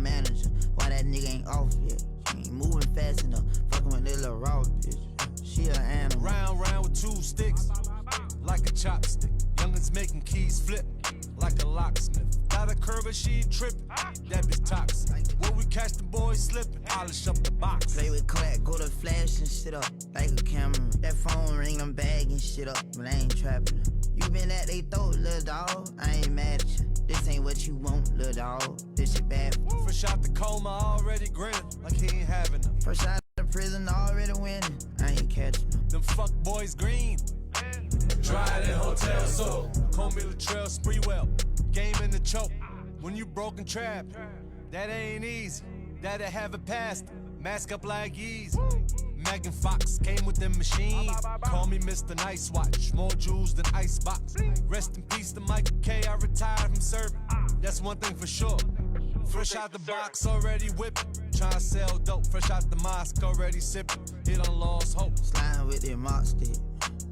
manager. Why that nigga ain't off yet? She ain't moving fast enough. Fucking with this little raw bitch. She a animal. Round, round with two sticks, like a chopstick. Youngins making keys flip, like a locksmith. Got a curve and she trippin', that bitch toxic. When we catch the boys slipping, polish up the box. Play with clack, go to flash and shit up like a camera. That phone ring, I'm bagging shit up, but I ain't trapping. You been at they throat, little dog. I ain't mad at you. This ain't what you want, little dog. This shit bad. Fresh out the coma, already grinning, like he ain't having them. Fresh out of prison, already winning. I ain't catching them. Them fuck boys green. Dry in hotel so call me Latrell Sprewell. Game in the choke. When you broken trap, that ain't easy. That'll have it past. Mask up like Yeezy. Megan Fox came with them machines. Call me Mr. Nice Watch. More jewels than Icebox. Rest in peace to Michael K. I retired from serving. That's one thing for sure. Fresh out the box, already whipping. Tryna sell dope. Fresh out the mosque, already sipping. Hit on lost hope. Sliding with that mop stick,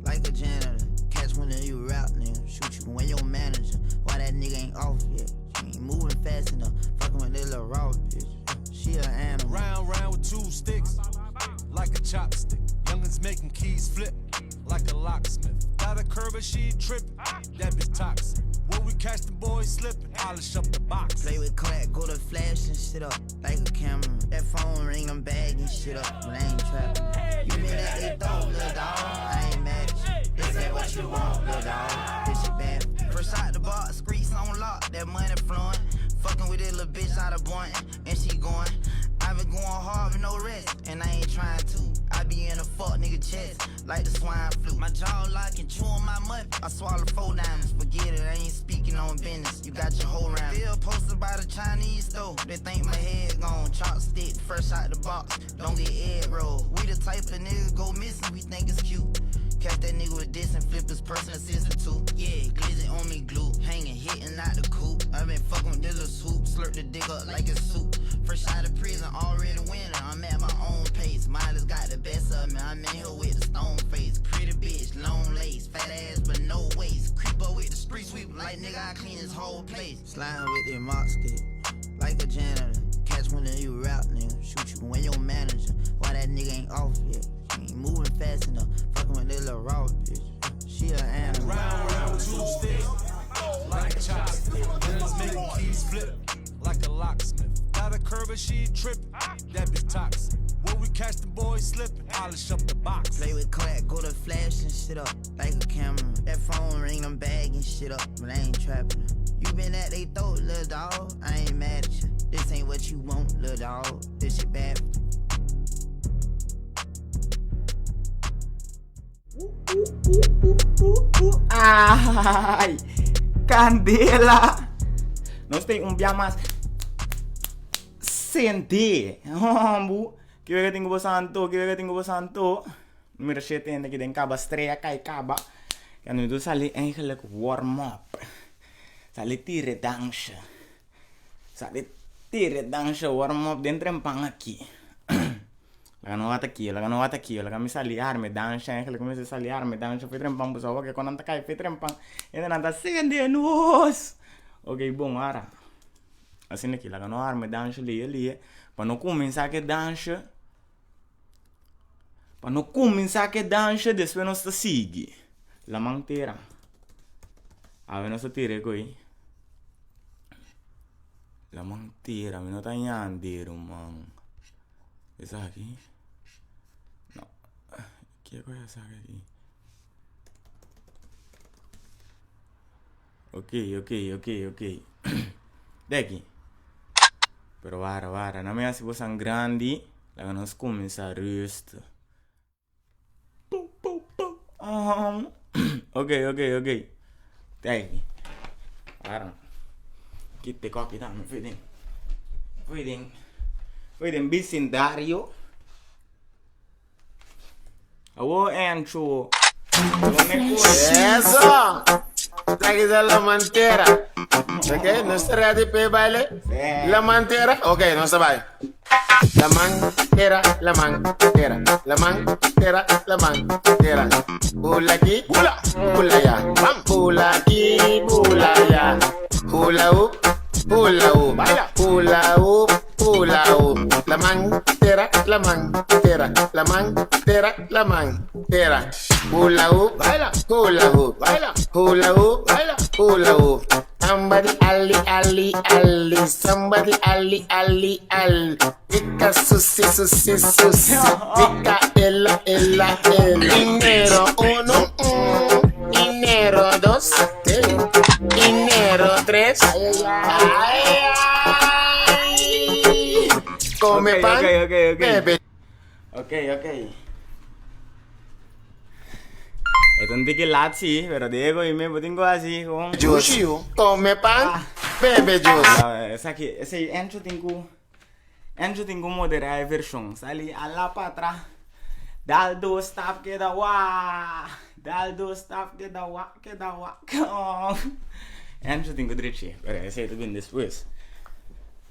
like a janitor. Catch one of you rap nigga, shoot you when your manager. Why that nigga ain't off yet? She ain't moving fast enough. Fucking with this little raw bitch. She a animal. Round, round with two sticks, like a chopstick. Youngins making keys flip, like a locksmith. Got a curve and she trippin', that bitch toxic. When we catch the boys slipping, polish up the box. Play with clack, go to flash and shit up like a camera. That phone ring, I'm bagging shit up, but I ain't trapping. You been at they throat, little dog. I ain't mad at you. This ain't what you want, little dog. This shit bad. Fresh out the box, streets on lock, that money flowing. Fucking with this little bitch out of Boynton, and she going. I been going hard with no rest, and I ain't trying to. I be in a fuck nigga chest, like the swine flu. My jaw locking, chewing my muff. I swallow four diamonds, forget it, I ain't speaking on business. You got your whole round. Still posted by the Chinese store. They think my head gone. Chopstick, fresh out the box. Don't get egg roll. We the type of nigga go missing, we think it's cute. Catch that nigga with this and flip his person assistant too. Yeah, glizzy on me glue, hanging, hitting out the coop. I been fucking with this little swoop, slurp the dick up like it's soup. Fresh out of prison, already winning. I'm at my own pace. Miley's got the best of me. I'm in here with the stone face. Pretty bitch, long lace, fat ass but no waist. Creep up with the street sweep like nigga, I clean this whole place. Sliding with the mop stick, like a janitor. Catch one of you rap nigga, shoot you when your manager. Why that nigga ain't off yet? She ain't moving fast enough. Fucking with this little raw bitch. She a animal. Round, round with two sticks, like a chopstick. Youngins making keys flip, like a locksmith. Got a curve and she trippin', that bitch toxic. When we catch the boys slipping, polish up the box. Play with clack, go to flash and shit up like a camera. That phone ring, I'm bagging shit up, but I ain't trapping. You been at they throat, little dog. I ain't mad at you. This ain't what you want, little dog. This shit bad. Ai! Candela! Nos tin un bia mas sentí. Hombu, ki wega tin ku bo santo, ki wega tin ku bo santo. Numero shete hende ki den kaba strea kai kaba. Ya nu tu sali eigenlijk warm up. Sali tira e dansje. Sali tira e dansje warm up den trempan aki. Laga no wata aki, laga no wata aki, laga mi sali arma e dansha eigenlijk mi mester sali arma e dansha fo'i trempan pasobra awor ku nan ta kai fo'i trempan hende nan ta sende nos. Ok bon ara asina aki laga no arma e dansha lihe lihe pa no kuminsá ku e dansha pa no kuminsá ku e dansha despues nos ta sigui laman tera awe nos ta tira e koi laman tera mi no ta yandi ruman. Esaki? No. Kico es esaki aki? Ok, ok, ok, ok. Deki. Pero wara, wara. Na mi hasi bosan grandi. Laga nos kuminsá rustig. Pou, pou, pou. Ok, ok, ok. Deki. Wara. Kite koki tambe fo'i den. Fo'i den. Fo'i den bisindario. Awo Encho. Eso! Taki sa la mantera. Ok, nos ta ready pa e baile? La mantera? Ok, nos ta bai. La mantera, la mantera, la mantera, la mantera. Bula aki, bula, bula ya. Bula aki, bula ya. Hula hoop. Hula hoop, hula hoop, hula hoop. Laman, tera, laman, tera, laman, tera, laman, tera. Hula hoop, hula hoop, hula hoop, hula hoop. Somebody ali ali ali, somebody ali ali ali. Pika susi susi susi, pika ela ela ela. Enero uno, enero dos, enero tres. Ay, ay. Come Ok, pan, ok. bebe Ok. E ta un tiki laat si, pero Diego y mi bo tin cu haci con. Juice. Come pan, bebe juice. Esaki, esey Encho tin cu, Encho tin cu modera e version. Sali ala pa atra, dal dos stap keda wa, dal dos stap keda wa, keda wa. Encho tin cu drechi, pero esey ta bin despues.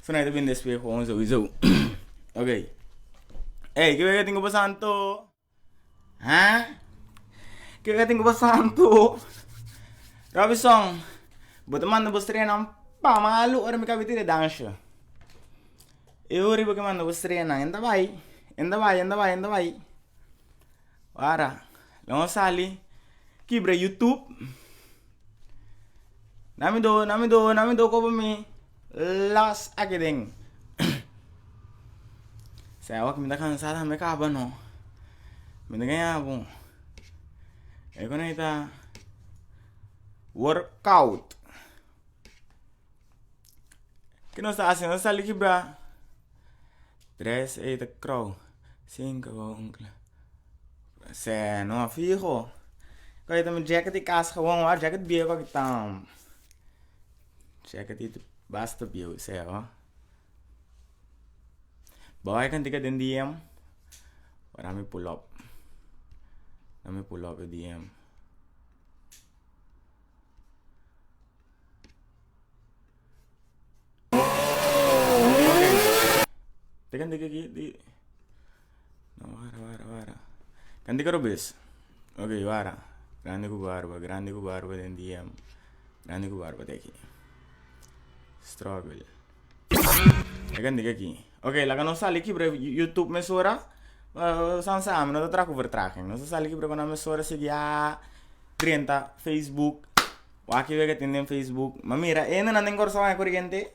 Esey ta bin despues gewoon sowieso. Ok. Ey, ke wega tin ku pasa anto? Ha? Ke wega tin ku pasa anto? Robinson, bo ta manda bo streanan pa malu ora mi kabi tira e dansha. E ora bo ke manda bo streanan, en ta bai, en ta bai, en ta bai, en ta bai. Wara, lo nos sali kibra YouTube. Nami do, nami do, nami do koba mi los aki den. Sea awor mi ta kansa tambe kaba no. Mi ta gaña bo. E kon ei ta workout. Ke nos ta hasi? Nos ta sali kibra tres ei ta krou, sinku Se no fiho. Koi ta mi jacket di kas gewoon wa jacket bieu aki ta. Jacket di basta bieu se ho. Bo a kantika den DM. Ora mi pull up. Ora mi pull up e DM. Te kantika aki di. No, wara, wara, wara. Kantika robes. Ok, wara. Grande ku barba, grande ku barba den DM. Grande ku barba te aki. Struggle. E kantika aki. Ok, laga nos sali kibra YouTube mesora. San sa, mi no ta traha ku vertraging. Nos ta sali kibra ku nan mesora sigui a drenta Facebook. Wak wega tin den Facebook. Ma mira, e nan den Kòrsou haña koriente.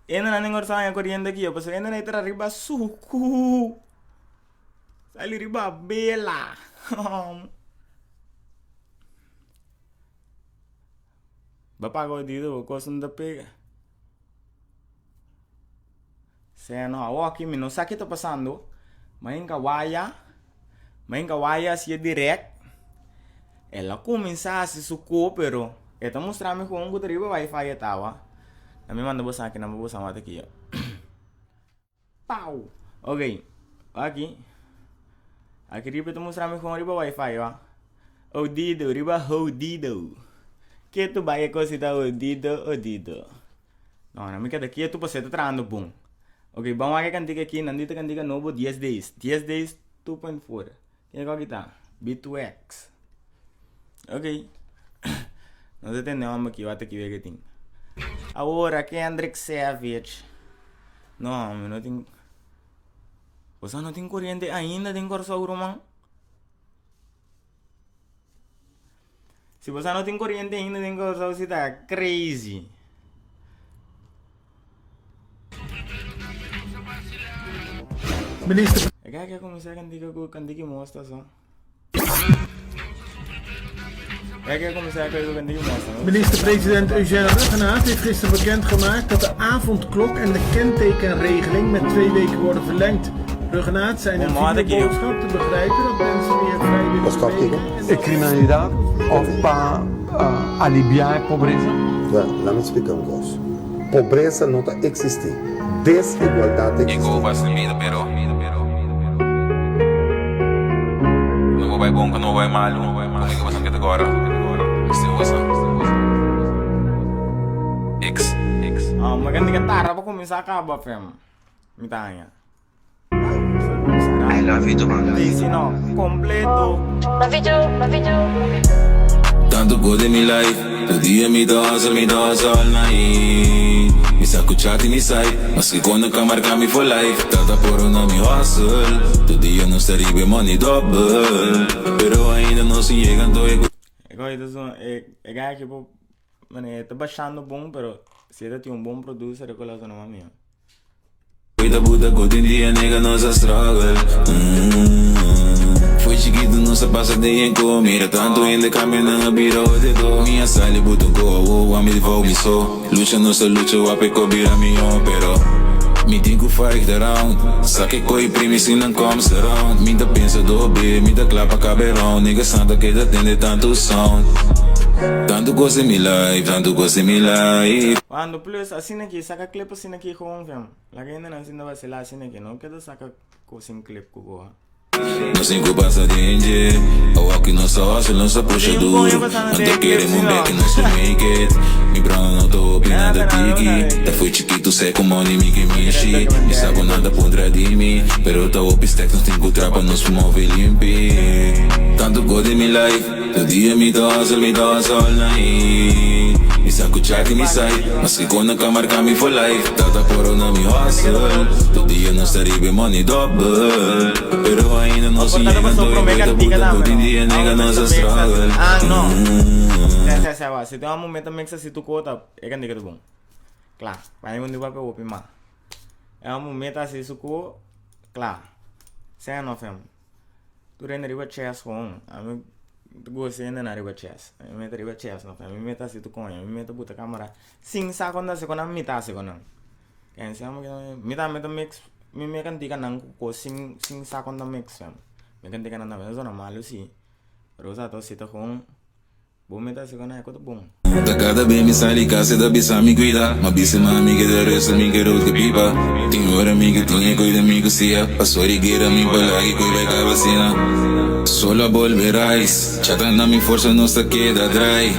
E nan den Kòrsou haña koriente aki, pasobra e nan ei ta riba suku. Sali riba bela. Bo paga odido, bo kos no ta pega. Sea no, awor aki mi no sa ki ta pasando. Ma hinka waya, ma hinka waya hacié direct. El a cuminsa haci su ko pero e ta mustra mi con cu ta riba wifi e tawa. Na mi manda boso aki nan pa boso a wak aki. Pau! Ok, aki. Aki riba ta mustra mi gewoon riba wifi wa. Odido, riba hodido. Ketu bai e cos ta odido, odido. No, na mi keda ketu pasobra e ta trahando bon. Ok, ban wak e kantika aki, nan di ta kantika nobo dies days. Dies days 2.4. Ken ku aki ta? B2X. Ok. No ta tende homber ki wak ta kiwe ke tin. Awor Kendrick Savage. No, mi no tin. Boso no tin koriente ainda den Kòrsou, ruman? Si boso no tin koriente ainda den Kòrsou si ta crazy. Minister. E kaya ke kuminsá kantika ku kantiki mosta so. E kaya kuminsá ku kantiki mosta. Minister-president Eugène Rhuggenaath heeft gisteren bekendgemaakt dat de avondklok en de kentekenregeling met 2 weken worden verlengd. Rhuggenaath zei in een videoboodschap te begrijpen dat mensen meer vrij willen bewegen en E dat kriminalidat òf pa aliviá e pobresa? Well, laat me splika un kos. Pobresa no ta eksistí. Desigualdat ta eksistí. Ego basta miedo pero No bo bai bon ku no bo bai malu Como ke boso keda gora Mester usa X Ah, ma kantika tarda pa kuminsá kaba fem. Mi ta haña. I love you, man. Dici no, completo. Love you too, love you too. Tantu kos den mi life Tur dia mi ta hustle, mi ta hustle all night Mi sa ku chat i mi side Maske kon nan ka marka mi for life Tata poro na mi hustle Tur dia nos ta riba e money double Pero ainda nos sin yega anto e E kos ta zona e e guy aki por mane e ta bashando bon pero si e ta tin un bon producer e kos lo zona mas mihó. Cuida buta cu tin dia nega nos a struggle Foi chiquito nos a pasa den e co Mira tanto hende cambia nan a bira odiador Mi a sali buta un co awo ami di vou mi so Lucha nos a lucha wap e co bira miho Pero mi tin cu fight around Sa ke co y primi sin nan comes around Mi ta pensa dobe mi ta cla pa cabe round Nigga santa keda tende tanto sound Tanto cos den mi life tanto cos den mi life. Cuando plus asina ki saka clip asina ki gewoon fam. Laga hende nan sinta vacila asina ki no keda saka cos sin clip cu bo. Nos tin cu pasa den dje. Awa cu nos ta hustle nos ta pusha duro. Nan ta kere mun bek nos lo make it. Mi brother no ta hopi nan ta tiki. Ta foi chikitu sey cu money mi ke mishi. Mi sa cu nan ta puntra di mi. Pero ta hopi stacks nos tin cu tra pa nos move limpi. Tanto cos den mi life. Tur dia mi ta hustle mi ta hustle all night. Mi sa cu chat y mi side. Maske con nan ka marca mi for life. Tata poro na mi hustle. Tur dia nos ta riba e money double. Pero ainda nos sin yega anto e buita buta cu tin dia nega nos a struggle. Ah no. Sea sea sea si tin un momento mix asi tu cota e cantica ta bon. Kla. Pa mi un di papia hopi mas. E un momento asi su cu kla. Sea no fem. Tur hende riba chess gewoon. Ami ta gosa hende nan riba chess. Ami meta riba chess no. Ami meta hasi tur koña. Ami meta buta camera sin sa kon ta hasi ku nan mi ta hasi ku nan. Kense amo ke mi tambe ta mix mi mi kantika nan ku kos sin sin sa kon ta mix fam. Mi kantika nan tambe ta zona malu si. Pero sa ta si ta gewoon. Bo meta hasi gana e ku ta bon. Ta kada be mi sali kas e ta bisa mi kuida Ma bisa mami ke ta resa mi ke rood ke pipa Tin ora mi ke tin e koe den mi kusia Paso di gera mi palagi koe bai kaba asina Solo a bolbe rais Chata na mi forsa nos ta keda drai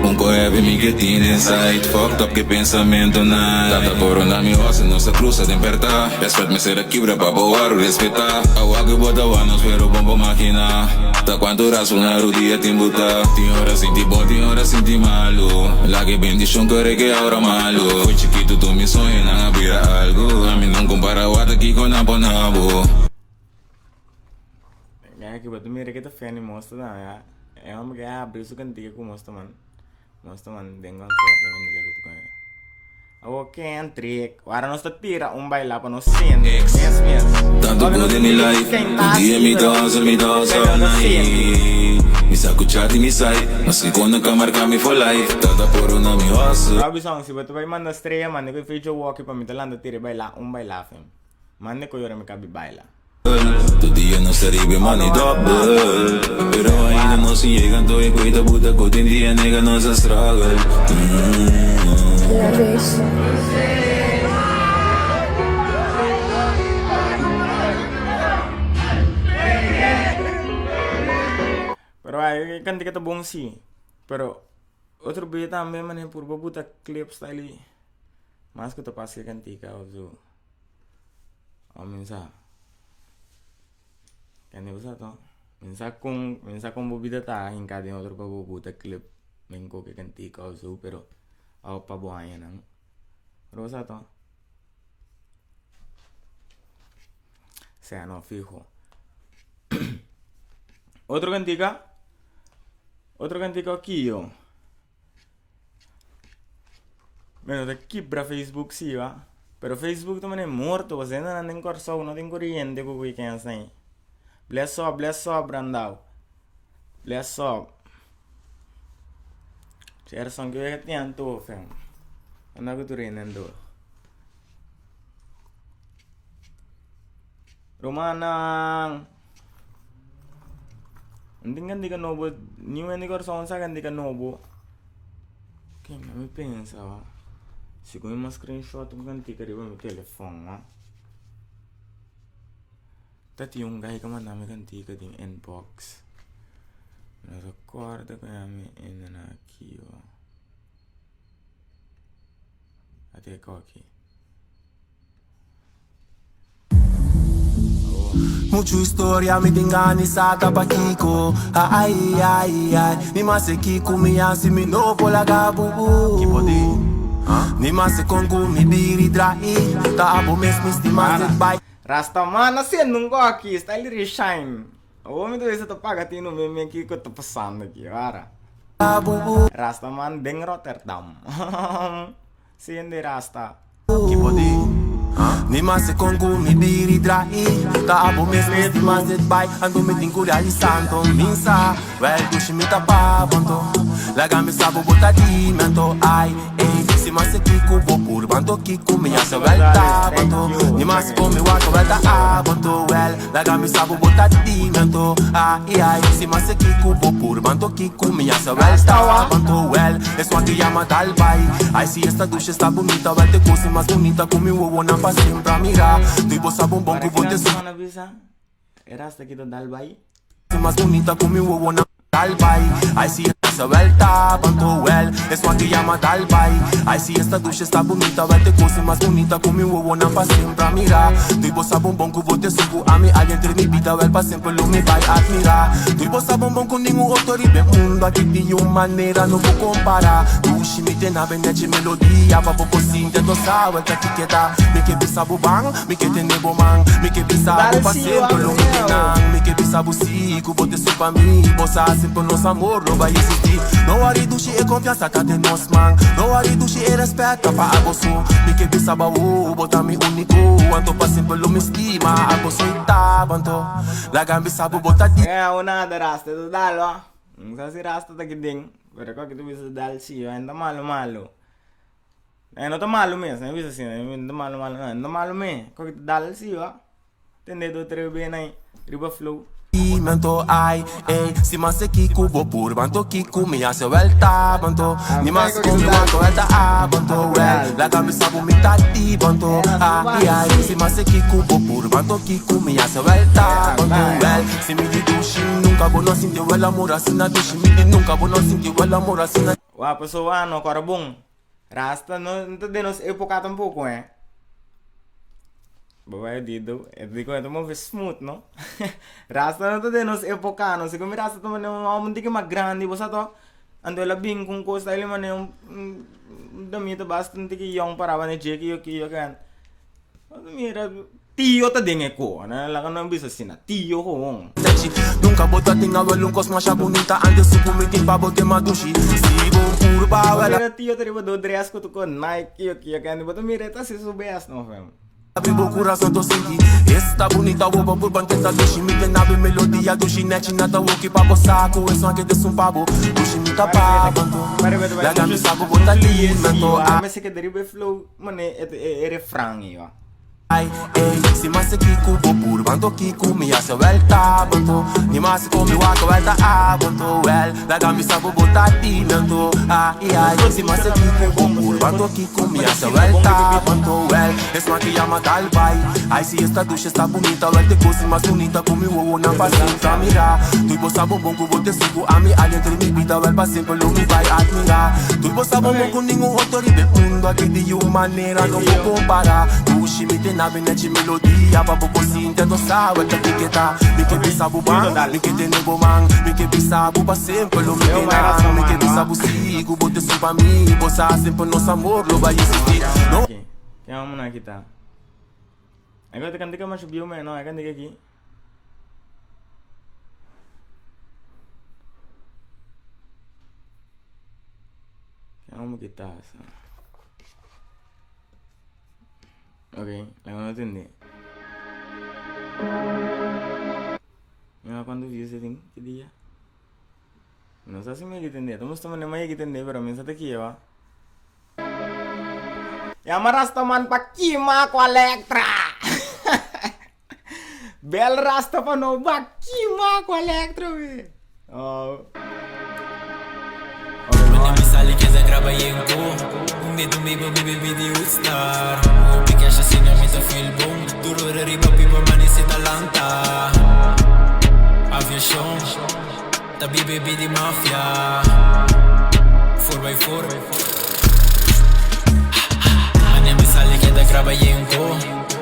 Un ko heavy mi ke tin inside Fucked up ke pensamentonan Tata poro na mi hustle nos ta cruza den perta Respet mester a kibra pa bo wòrdu respetá Awa ku bo ta wak nos pero bon por maginá Ta kuantu rason na rudia tin butá Tin ora sinti bon tin ora sinti malu Laga e bendishon kore ke ora malu Foi chikitu tur mi soñonan a bira algu Ami no kumpara wak kiko nan por na bo. Ya ki bo ta mira ke ta feni mos ta ya e homber ke a abri su kantiga ku mos ta man. Nos ta manda den concert den cantica cu tu coño. Awo Kendrick, wara nos ta tira un baila pa nos sende mes mes. Tanto Oke good nos in mi tin life kenta Un dia si mi ta pero hustle, mi ta hustle pero all nos sende. night Mi sa cu chat y mi side Maske con nan ka marca mi for life Tata poro na mi hustle Robinson, si bo ta bai manda strea, manda cu e feature walkie pa mi ta lanta tira e baila un baila fem. Manda cu yora mi cabi baila. Tur dia nos ta riba e money double Pero ainda nos sin yega anto e koe ta buta ku tin dia nega nos a struggle. Pero ay e kantika ta bon si pero otro bia tambe mane purba buta clips tal i mas ku ta pasa e kantika of zo. Oh mi sa. Kende bo sa to? Mi sa kon, mi sa kon bo bida ta hinka den otro pa bo buta clip den koke kantika of zo, pero of pa bo haña nan. Pero bo sa to? Sea no fiho. Otro kantika? Otro kantika kiyo? Bueno, ta kibra Facebook sí, va. Pero Facebook ta mane morto, pasobra hendenan den Kòrsou no tin koriente ku weekends ei. Bless up, bless up, Brandao. Bless up. Gerson, ke wega tin anto, fam? Anda ku tur hende anto? Rumannan! No tin kantika nobo, niun hende Kòrsou no sa kantika nobo. Ken a mi pensa wa? Si ku mi mas screenshot un kantika riba mi telefòn wa. Ta tin un guy ku manda mi kantika den inbox. Mi no ta kòrda ku a mi hende aki wa. A te koki. Muchu historia mi tin gana sa ta pakiko. Ai ai ai, ni mas kiko mi hasi mi no por laga bo. Ni mas kon ku mi biri drai, ta abo mes mi stima zit bai. Rastaman haciendo un aki, style di shine. Awor mi ta bisa ta paga tinu mi mi kiko ta pasando aki, wara. Rastaman den Rotterdam. Sende rasta. Ni mas kon ku mi biri drai, ta abo mes mi stima zit bai. Anto mi tin ku realisá anto mi sa, wel dushi mi ta pa bo anto. Laga mi sa bo bo ta di mi anto ai ey. Si mas kiko bo purba anto kiko mi hasi wel ta bo anto. Ni mas kon mi wak wel ta abo anto wel. Laga mi sa bo bo ta di mi anto ai ai. Si mas kiko bo purba anto kiko mi hasi wel ta bo anto wel. Esaki yama dal bai. Ai si esta dushi esta bunita wel te kos mas bunita ku mi wowonan pa semper a mira. Dui bo sa bon bon ku bo te su. Rasta ki ta dal bai. Mas bunita ku mi wowonan dal bai. Ai si esta wel ta banto wel. Esaki yama dal bai. Ai si esta dushi esta bunita wel te kos mas bunita ku mi wowonan pa semper a mira. Dui bo sa bon bon ku bo te su ku ami alguien entre mi bida wel pa semper lo mi bai admira. Dui bo sa bon bon ku ningun otro riba e mundo aki di un manera no por kompara. Dushi mi te na benetje melodia pa bo por sinti anto sa wel ta kiketa. Mi ke bisa bo ban, mi ke tene bo man, mi ke bisa bo pa semper lo mi kenan. Mi ke bisa bo si ku bo te su pa mi, bo sa semper nos amor lo bai existi. No worry dushi e konfiansa ta den nos man. No worry dushi e respet ta pa abo so. Mi ke bisa bo awo, bo ta mi uniko, anto pa semper lo mi stima abo so i ta banto. Laga mi sa bo bo ta di. Eh, awo nada rasta ta dal wa. No sa si rasta ta ki den, pero koke ta bisa dal si, wa. No ta malo malo. Eh, no ta malo mes, no bisa asina, no ta malo malo, no ta malo mes. Koke ta dal si, wa. Tende do tres bena aí, riba flow. Mento ai, ey, si mas kiko bo purba anto kiko mi hasi wel ta banto. Ni mas ku mi wak wel ta abanto wel. Laga mi sa bo mi ta di banto. Ai ai, si mas kiko bo purba anto kiko mi hasi wel ta banto wel. Si mi di dushi nunka bo no sinti wel amor asina dushi mi di nunka bo no sinti wel amor asina. Wa paso wa no kora bon. Rasta no no ta den nos epoca tampoco eh. Baba e dido, e di con e ta move smooth no. Rasta no ta den nos epoca no, segun mi rasta ta mane un homber un tiki mas grandi bo sa to. Anto el a bin cu un cos ta el mane un un damita basta un tiki yong para banda dje kiyo kiyo kian. Mira Tio ta den e ko, na laga nan bisa asina, tio gewoon. Nunka bo ta tin awel un kos masha bunita antes su ku mi tin pa bo te madushi si bo purba awel. Mira tio ta riba do dress ku tuko Nike kio kio kendi bo ta mira e ta hasi su best no fam. Abri bo kurason to sinti esta bunita wo bo purba ntenta dushi mi te nabe melodia dushi nechi na ta woki pa bo sa ku esun aki desun pa bo dushi mi ta pa bo anto laga mi sa ku bo ta linda anto a. Mester keda riba e flow mane e refran ei wa. Ai, ey, si mas kiko bo purba anto kiko mi hasi wel ta banto. Ni mas kon mi wak wel ta abanto wel. Laga mi sa bo bo ta di mi anto. Ai, ai, si mas kiko bo purba anto kiko mi hasi wel ta banto wel. Esnan ki yama dal bai. Ai, si esta dushi esta bunita wel te kosi mas bunita ku mi wowonan pa sinta mira. Tur bo sa bon bon ku bo te suku ami al entre mi bida wel pa semper lo mi bai admira. Tur bo sa bon bon ku ningun otro riba e mundo aki di un manera no por compara. Dushi mi te nabe nechi melodia pa bo por sinti anto sa wel ta kiketa. Mi ke bisa bo ban, mi ke tene bo man, mi ke bisa bo pa semper lo mi te nan. Mi ke bisa bo si ku bo te sun pa mi, bo sa semper nos amor lo bai existi. No. Ke amo na kita? Agora te cantica mas subiu me, no, é cantica aqui. Ke amo kita sa? Ok, laga no tende. Mira cuántos views e tin, ki dia. No sa si mi a tende, ta musta mane mi a tende, pero mi sa ta kiba. Yama Rastaman pa kima ku Electra. Bel Rasta pa no ba kima ku Electra we. Oh.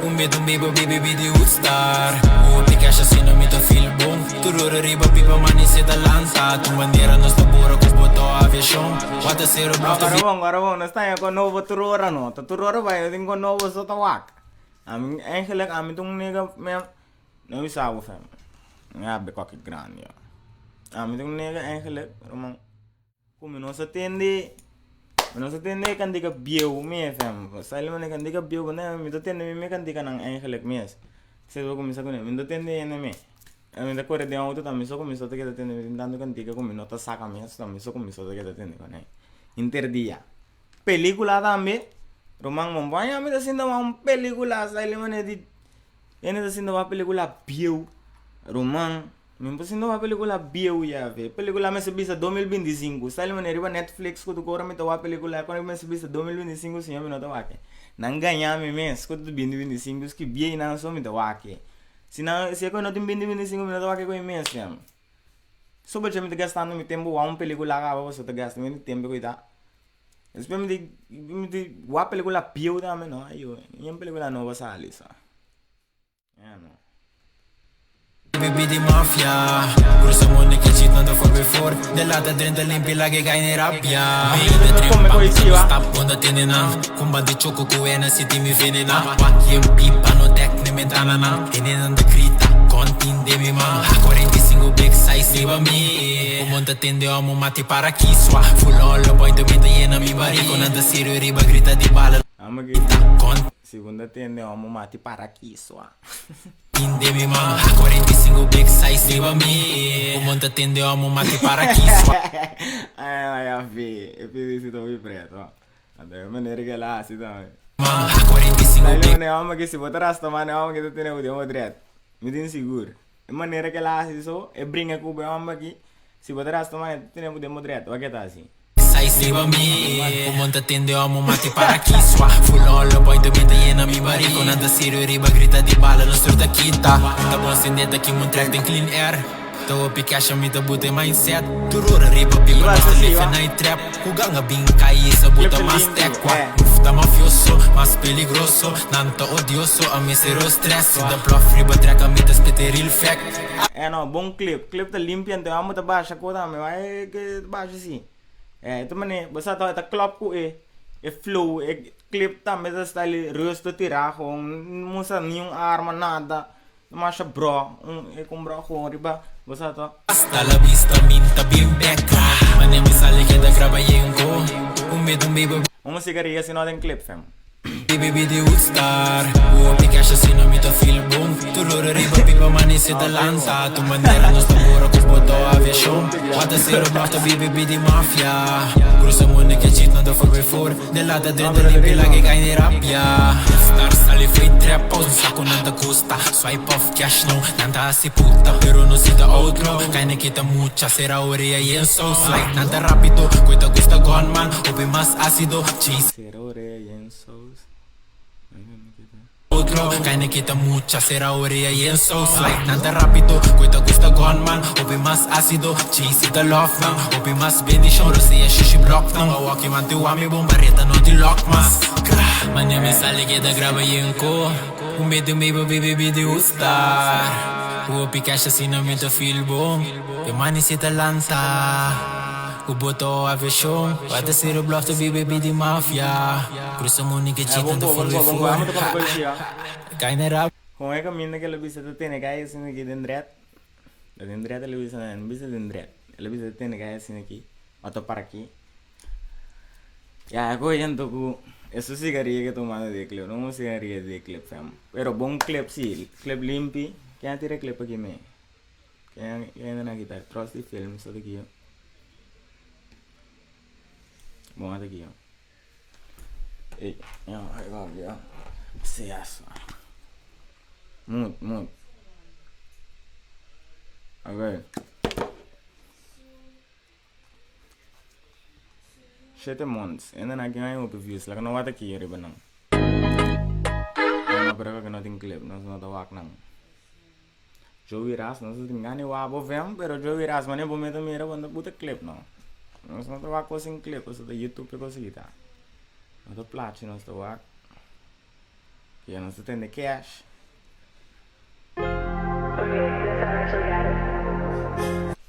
Un medo mi bo baby bi di Woodstar. Hopi cash asina mi ta feel bon. Tur ora riba pipa mani se ta lansa. Tu manera nos ta bora cu boto aviacion. Wat a cero bluff ta Ora bon, ora bon, nos ta haña con nobo tur ora no. Ta tur ora bai, no tin con nobo so ta wak. Ami, eigenlijk, ami ta un nigga, me, no mi sa bo fam. Mi a be koki grandi, yo. Ami ta un nigga eigenlijk, ruman. Ku mi no sa tende, mi no sa tende e kantika bieu mi fm. Sa li manera kantika bieu bo mi ta tende mi kantikanan eigenlijk mes. Se bo kuminsá kuné, mi no ta tende hende me. Mi ta kore den outo tambe so ku mi so ta keda tende, mi tin tantu kantika ku mi no ta saka mes, tambe so ku mi so ta keda tende kuné henter dia. Pelikula tambe, ruman bo baña mi ta sinta wak un pelikula sa li manera di hende ta sinta wak pelikula bieu, ruman. Mi por sinta wak pelicula bieu ya ve. Pelicula mester bisa 2025. Sali manera riba Netflix ku tur ora mi ta wak pelicula kon mester bisa 2025 siñor mi no ta wak. Nan gaña mi mes ku ta 2025 ski biei nan so mi ta wak. Si nan si e koe no tin 2025 mi no ta wak e koe mes fia. So por mi ta gastando mi tempo wak un pelicula kaba pasobra ta gasta mi tempo ku ta. Despues mi di mi di wak pelicula bieu tambe no ayo yen pelicula nobo a sali sa. Baby di mafia Cruza money ke cheat nan ta for before De lata drenta limpi lage kai ni rabia Mi de tren pam ta stap onda tene nan Kumba di choco ku ena city mi venena Wak yen pipa no dek ne mentana nan Hende nan ta grita kontin de mi man Ha 45 big size riba mi Ku mon ta tende omo mati para kiswa Full all boy ta mi ta yena mi bariko Nan ta serio riba grita di bala Amo ki Segunda tende omo mati para kiswa. Tende mi man ha 45 big size riba mi Ku mon ta tende omo mati para kiswa. Ay ay a fi e pidi si ta hopi preto. Anto e manera ke el a hasi tambe. Man ha 45 big. Dale mane omo ki si bo ta rasta mane omo ki ta tene ku den bo dret. Mi tin sigur. E manera ke el a hasi so e bringa ku bo e omo aki si bo ta rasta mane ta tene ku den bo dret. Wak e ta hasi. Size riba mi Ku mon ta tende omo mati para kiswa Full olo boy ta mi ta yena mi bariko Nan ta serio riba grita di bala nos tur ta kita Ta bon sende ta ki mun trek den clean air Ta hopi cash a mi ta buta e mindset Tur ora riba pipa nos ta live night trap Ku ganga bin kai i sa buta mas tekwa Ruf ta mafioso, mas peligroso Nan ta odioso, a mi sero stress Si ta plof riba trek a mi ta spit e real fact. Eh no, bon clip. Clip ta limpia anto amo ta basha ko tambe. Wai ke basha si. Eh, ta mane, bo sa ta klop ku e e flow, e clip tambe ta style rustig tirá gewoon. No usa niun arma, nada. Masha bro, un e kon bro gewoon riba, bo sa to. Hasta la vista min ta bin bek. Mane mi sali keda graba yen ko. Un medu mi bo. Un sigaria si no den clip fem. Baby di Woodstar Ku hopi cash asina mi ta feel bon Tur ora riba pipa mani se ta lansa Tu manera nos ta bora ku boto aviashon Wata cero blaf ta baby di mafia Cruza money ke cheat nan ta for by for De lata drenta limpi lage kai ni rabia Star sali fo'i trap house Mi sa ku nan ta gusta Swipe off cash no Nan ta hasi puta pero no si ta outlaw Kai na kita mucha sera orea yen sauce Like nan ta rapido Koe ta gusta gunman Hopi mas acido Chase Sera orea yen saus. Otro, kai kita mucha sera orea yen saus. Like nan ta rapido, koe ta gusta gunman. Hopi mas acido, chase ta love nan. Hopi mas bendicion, rosea shushi block nan. Awaki man te wami bomba reta no di lock mas. Kra, mane mi sali keda graba yen ko. Un bete mi bo bibi bi di ustar. Ku hopi cash asina mi ta feel bon. E mani si ta lanta. Ku boto aviashon Wata sero bluff ta biba e di mafia Cruza money ke Eh, cheat bon nan ta ko, bon follow ko, e bon ko. for Amo ta papia ko shi, ah. Kai na rap Con e caminda ke lo bisa ta tene kai asina aki den dret. Ta den dret lo bisa no bisa den dret. Lo bisa ta tene kai asina aki. Otro para aki. Ya, e ko yento ku esun sigaria ke tumando di e clip. No un sigaria di e clip fam. Pero bon clip si, clip limpi. Ken a tira e clip aki me? Ken ken na kita Trusty Films ata ki yo. Bon ata ki yo. Ey, yo, ay va yo. Seas. Mut, mut. Okay. Shete months. Enda na ken ay hopi views. Laka no wata ki riba nan. No, pero que no tin clip. No, no ta wak nan. Joey Ras nos ta tin gana di wak bo fem pero Joey Ras mane bo meta mira bo no ta buta clip no nos no ta wak cos sin clip pasobra ta youtube e cos aki ta no ta plachi nos ta wak. Ya nos ta tende cash.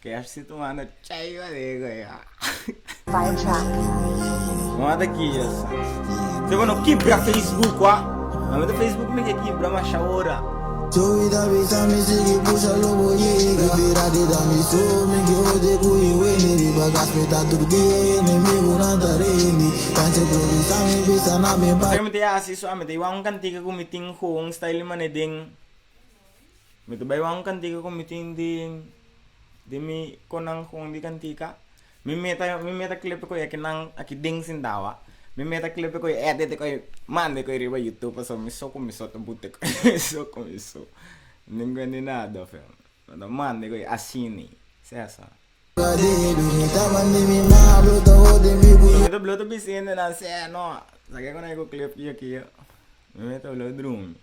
Cash si tumando chai badego ya. No ata ki ya sa. Se bueno kibra Facebook wa. A mi ta Facebook mi ke kibra masha ora. Esaki mi ta hasi so mi ta bai un kantika ku mi tin gewoon style mane den mi ta bai un kantika ku mi tin den den mi konan gewoon di kantika mi meta mi meta clip ku aki nan aki den sintawa mi meta clip ku edit ku manda ku riba youtube pasobra mi so ku mi so ta buta ku mi so ku mi so ningun di nada feo mi ta manda ku asina sesa. Mi ta blo ta bisa hende nan sè no sa ke konai ku clip ki aki mi ta blo drumi.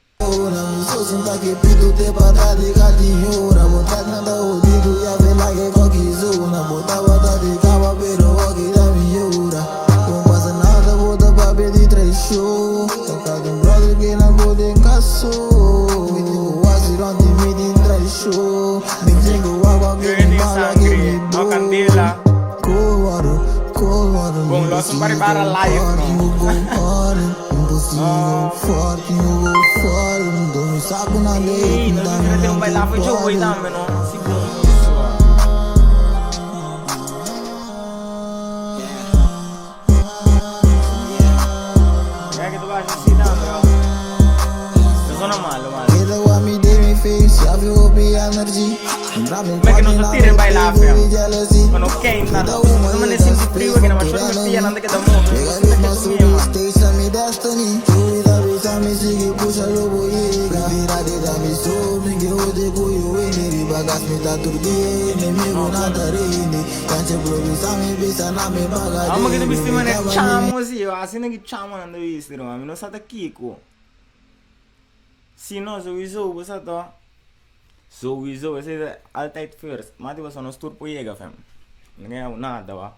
Burning sangre, no candela. Bon, los un pari para live, no. Ey, nos mester a tin un baila for Joey tambe, no. Si bon eso. Mira que tu vas así tambe, oh. Eso no malo, malo. Me que nos tira baila feo. Cuando queima, no. No me sinti frío que no me suena mi pia, no te queda mucho. No siento que tu mía, man. Amo que tu bisti mane chamo si, asina ki chamo nan ta bisti ruman, mi no sa ta kiko. Si no, sowieso bo sa to. Sowieso, esei ta altijd first. Mati bo sa nos tur por yega fem. No ke habu nada wa.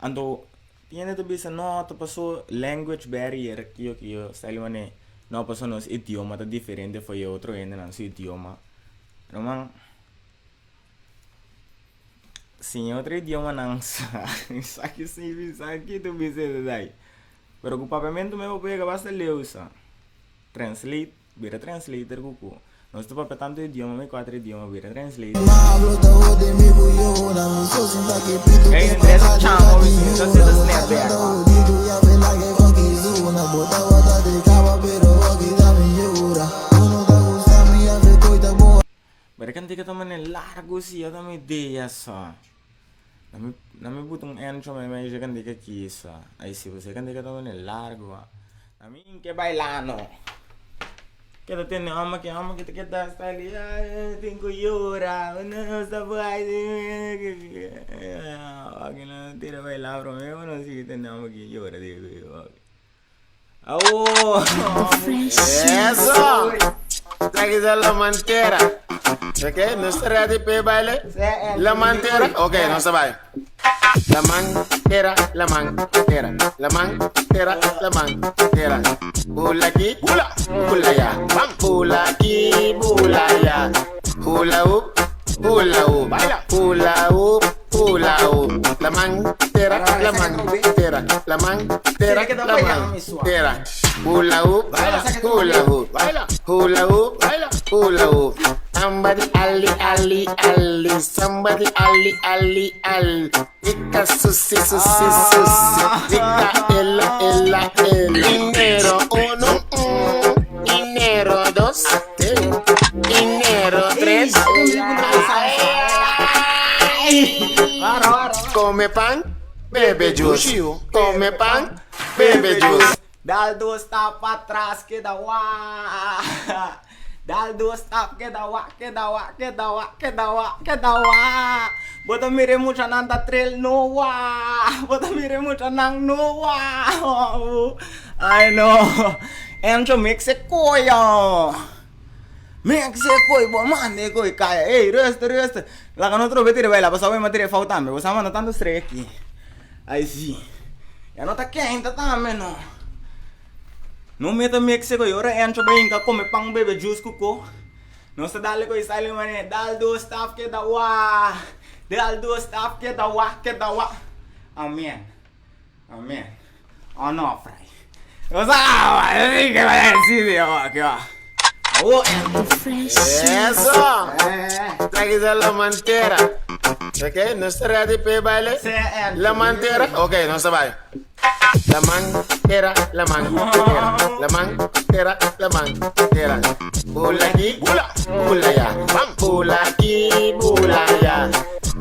Anto tin hende ta bisa no ta paso language barrier kiyo kiyo style mane no paso nos idioma ta diferente for e otro hendenan su idioma. Ruman siña otro idiomanan sa esaki si bisa aki ta bisa esaki. Pero ku papiamentu mes bo por yega basta leu sa. Translate, bira translator ku ku. Nos ta papia tantu idioma, mi kuater idioma, bira translator. Ey, Andres a chama mi si mi ta seta snapback. Pero e kantika ta manera largu si, yo ta mi idea sa. Na mi na mi buta un encho mei mei dje kantika kisa. Ai si pasobra e kantika ta manera largu. Na mi ke baila no. Keda tende hòmber ke hòmber ke ta keda style ai tin ku yora no sa bai Aki no tira baila prome bo no sigui tende hòmber ke yora di Awo! Eso! Traki sa la mantera. Ok, nos ta ready pa e baile? La mantera? Ok, nos ta bai. La mantera, la mantera, la mantera, la mantera. Bula aki, bula, bula ya. Bula aki, bula ya. Hula hoop, hula hoop, hula hoop. Hula hoop, la man tera, la man tera, la man tera, la man tera. Hula hoop, hula hoop, hula hoop, hula hoop. Somebody ali ali ali, somebody ali ali ali. Ika susi susi susi, ika ela ela ela. Enero uno, enero dos, enero tres. Come pan, bebe juice. Come pan, bebe juice. Dal dos stap patras keda wak. Dal dos stap keda wak, keda wak, keda wak, keda wak, keda wak. Bo ta mira e muchanan ta trel no wak. Bo ta mira e muchanan no wak. Ay no. Encho mix e koyo. Mix e koyo, bo manda e koyo kaya. Ey, rustig, rustig. Laga no trobe tira baila, pasobra bo tira e fout tambe. Bo sa manda tantu strek aki. Ay si. Ya no ta kenta tambe no. No meta Mexico y ora Encho bay hinca come pan bebe juice cu co. Nos ta dale cu e style mane dal dos stap keda wa dal dos stap keda wa keda wa. Amen. Amen. Onofre. Nos a Eso! Taki sa la mantera. Ok, nos ta ready pa e baile? La mantera? Ok, nos ta bai. La mantera, la mantera, la mantera, la mantera. Bula aki, bula, bula ya. Bula aki, bula ya.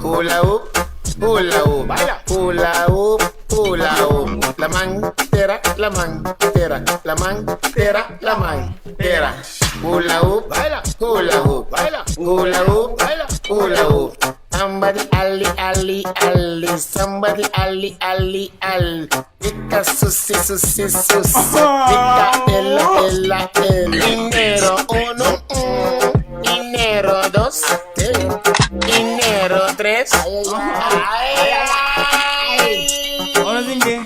Hula hoop, hula hoop, hula hoop, hula hoop. La mantera, la mantera, la mantera, la mantera. Hula hoop, hula hoop, hula hoop, hula hoop. Somebody ali ali ali, somebody ali ali ali. Dika susi susi susi, dika ela ela ela. Enero uno, enero dos, enero tres. Ay, ay. Bono sinke,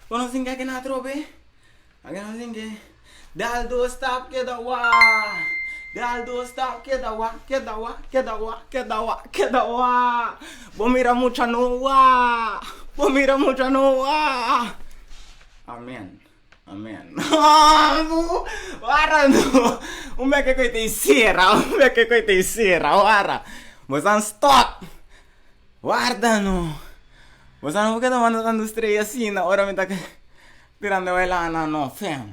bono sinke aki na atrobe. Aki no sinke. Dal dos stap keda wa. Dal dos stap keda wa, keda wa, keda wa, keda wa, keda wa. Bo mira mucha no wa. Bo mira mucha no wa. Amen. Amen. Wara no. Un beke koe te sera, un beke koe te sera, wara. Bo san stop. Warda no. Bo san por ke ta manda tantu estrella asina ora mi ta tirando bailana no fam.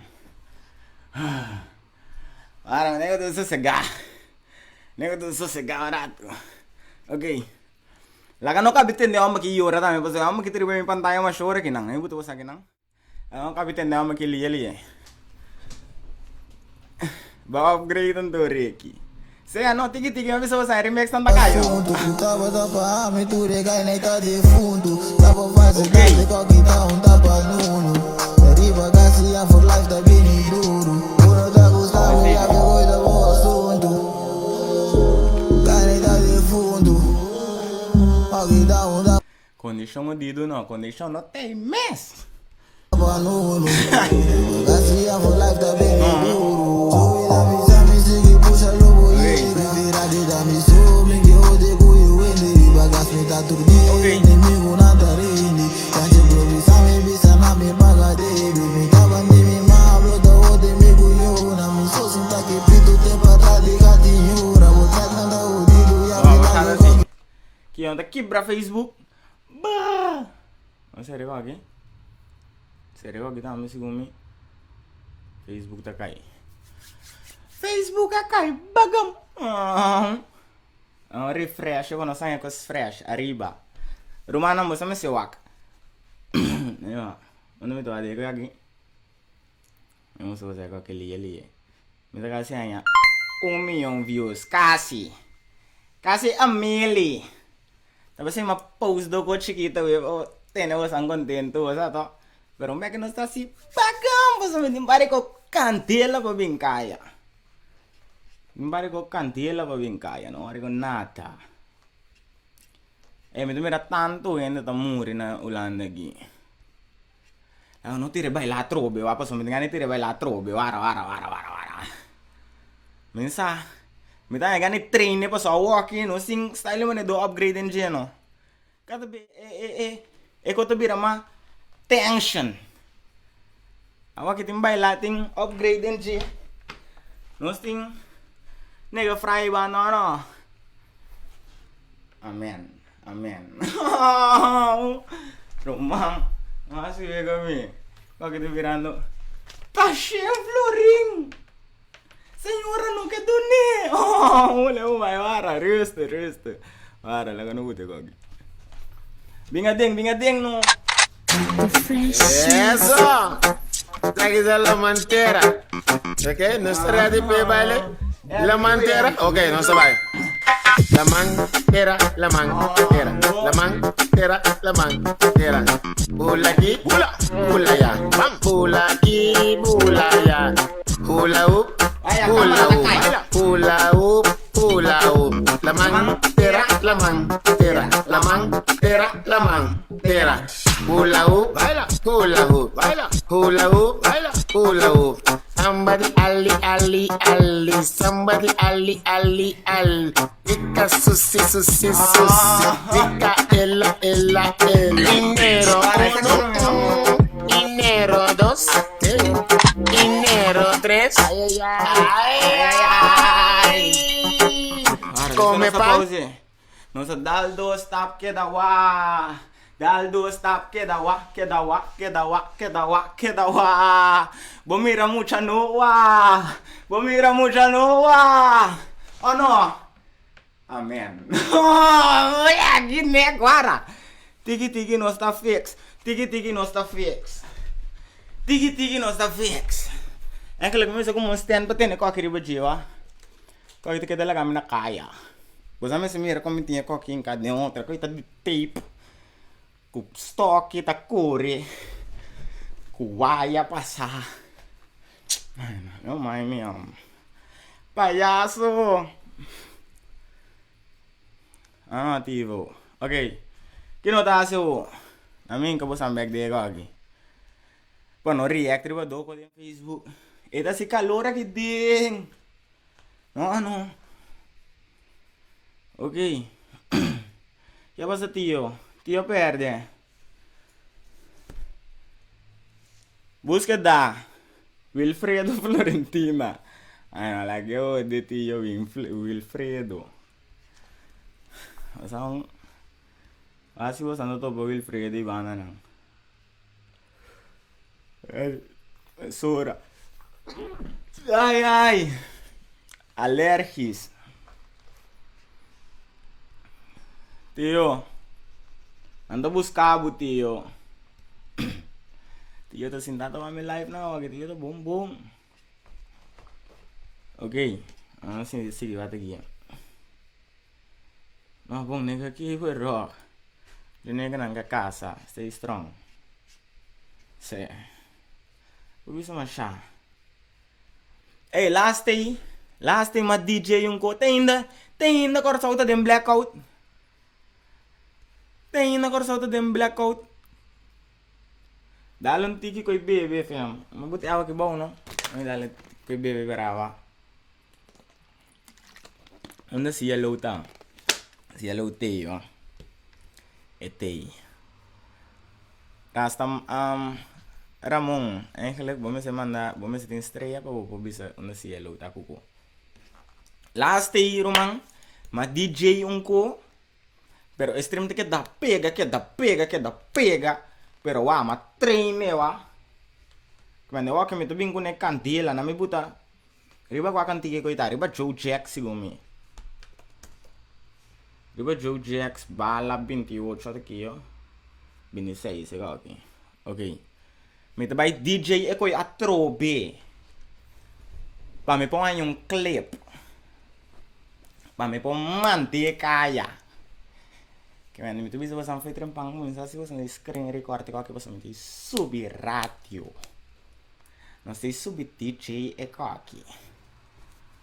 Wara mi tengo ku sosegá. Tengo ku sosegá un rato. Ok. Laga no kabi tende homber ki yora tambe pasobra e homber ki ta riba mi pantaya masha ora kinan. E bo ta wak kinan. Laga no kabi tende homber ki lia lia. Bo upgrade anto Ricky. Sea no tiki tiki mi bisa bo sa remix nan ta kayo. Kondishon odido no, kondishon no tei mes. Kion ta kibra Facebook? Bah! No serio aki. Serio aki tambe segun mi. Facebook ta kai. Facebook a kai bagam. Un refresh bo no saña kos fresh ariba. Rumannan bo sa mester wak. Unda mi ta wak aki? Mi musta bo sa ku lia lia. Mi ta kasi haña un miyon views. Kasi. Kasi a mili. Ta bes mi a post doko chikito we pa tene bosan contento bo sa to. Pero un bek nos ta si bagan pasobra mi tin pari ku kandela pa bin kaya. Mi tin pari ku kandela pa bin kaya no wari ku nada. E mi ta mira tantu hende ta muri na Hulanda aki. Laga no tira e baila atrobe wak pasobra mi tin gana di tira e baila atrobe wara wara wara wara wara. Mi sa mi ta haña gana di train e pasobra awoki no sin style manera do upgrade den dje no. Kada be e e e e ko ta bira mas tension. Awoki tin baila tin upgrade den dje. Nos tin nega frai banda no. Amen. Amen. Ruman, mas si ve mi. Pa que te mirando. Tashen florin. Señora no que done. Oh, le vai wara, ruste, ruste. Wara, laga no bute koki. Binga ding, binga ding no. Eso! Taki sa la mantera. Ok, nos ta ready pa e baile? La mantera? Ok, nos ta bai. La mantera, la mantera, la mantera, la mantera. Bula aki, bula, bula ya. Bula aki, bula ya. Hula hoop, hula hoop, hula hoop, hula hoop. La mantera, la mantera, la mantera, la mantera. Hula hoop, Hula hoop, baila, hula hoop, baila, hula hoop. Somebody ali ali ali, somebody ali ali ali. Dika susi susi susi, dika ela ela ela. Enero uno, enero dos, enero tres. Ay ay ay. Come pan. Nos a dal dos stap keda wa. Dal dos stap keda wa, keda wa, keda wa, keda wa, keda wa. Bo mira mucha no wa. Bo mira mucha no wa. Oh no. Amen. Aki ne guara. Tiki tiki nos ta fix. Tiki tiki nos ta fix. Tiki tiki nos ta fix. Eigenlijk mi mester como un stand pa tene koki riba dje wa. Koki ta keda laga mi na kaya. Bo sa mester mira kon mi tin e koki hinka den otro. Koki ta di tape ku stoki ta kore ku waya pasa. No mind me hombre. Payaso. Ah, tivo. Ok. Ki no ta hasi awo? A mi hinka bo san bek den e koki. Pa no react riba doko den Facebook. E ta hasi kalor aki den. No, no. Ok. Ke pasa tio? Tio perde. Buskeda. Wilfredo Florentina. Ay no la ke odi tio Wilfredo. Osa un Asi bo sa no topa Wilfredo y banda nan. Sora. Ay ay. Alergis. Tio. Nan ta buska bo tio. Tio ta sinta ta wak mi live now aki tio ta bom bom. Ok. Nan a sigui wak aki. No bon nega ki fue rock. Di nega nan ka casa. Stay strong. Se. Bo bisa masha. Ey last day. Last day ma DJ un ko. Te ainda. Te ainda Kòrsou ta den blackout. Te ainda Kòrsou ta den blackout. Dale un tiki ku e bebe fam. Mi buti awa aki bou no. Mi dale ku e bebe brava. Unda si yellow ta? Si yellow tei oh. E tei. Rasta um, Ramon, eigenlijk bo mester manda, bo mester tin strea pa bo por bisa unda si yellow ta kuku. Laatste tei ruman, ma DJ un ko, pero e stream ta keda pega, keda pega, keda pega, pero wa, ma train e wa. Kende wak mi ta bin ku ne kandela, na mi buta Riba kua kantiga ku e ta? Riba Joe Jack segun mi. Riba Joe Jacks bala 28 ata ki yo. 26 e koki. Ok. Mi ta bai DJ e koi atrobe. Pa mi por haña un clip. Pa mi por mante e kaya. Ke men mi ta bisa boso fue trempan kuminsá si boso screen record koki pasobra mi ta subi radio. Nos tin subi DJ e koki.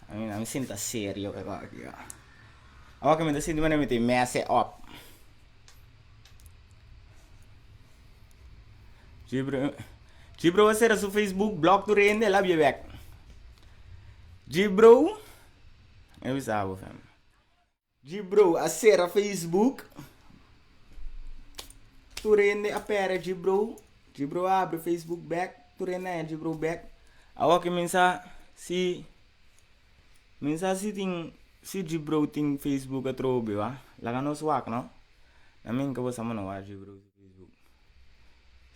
Ami no mi sinta serio e koki yo. Awor ke mi ta sinti manera mi tin mess e op. Gibro Gibro a sera su Facebook block tur hende el a bia bek. Gibro mi bisa bo fam. Gibro a sera Facebook. Tur hende a pere Gibro. Gibro a abri Facebook bek. Tur hende a haña Gibro bek. Awor ke mi sa si mi sa si tin si Gibro tin Facebook atrobe wa. Laga nos wak no. Na mi nunka bo sa manda wak Gibro su Facebook.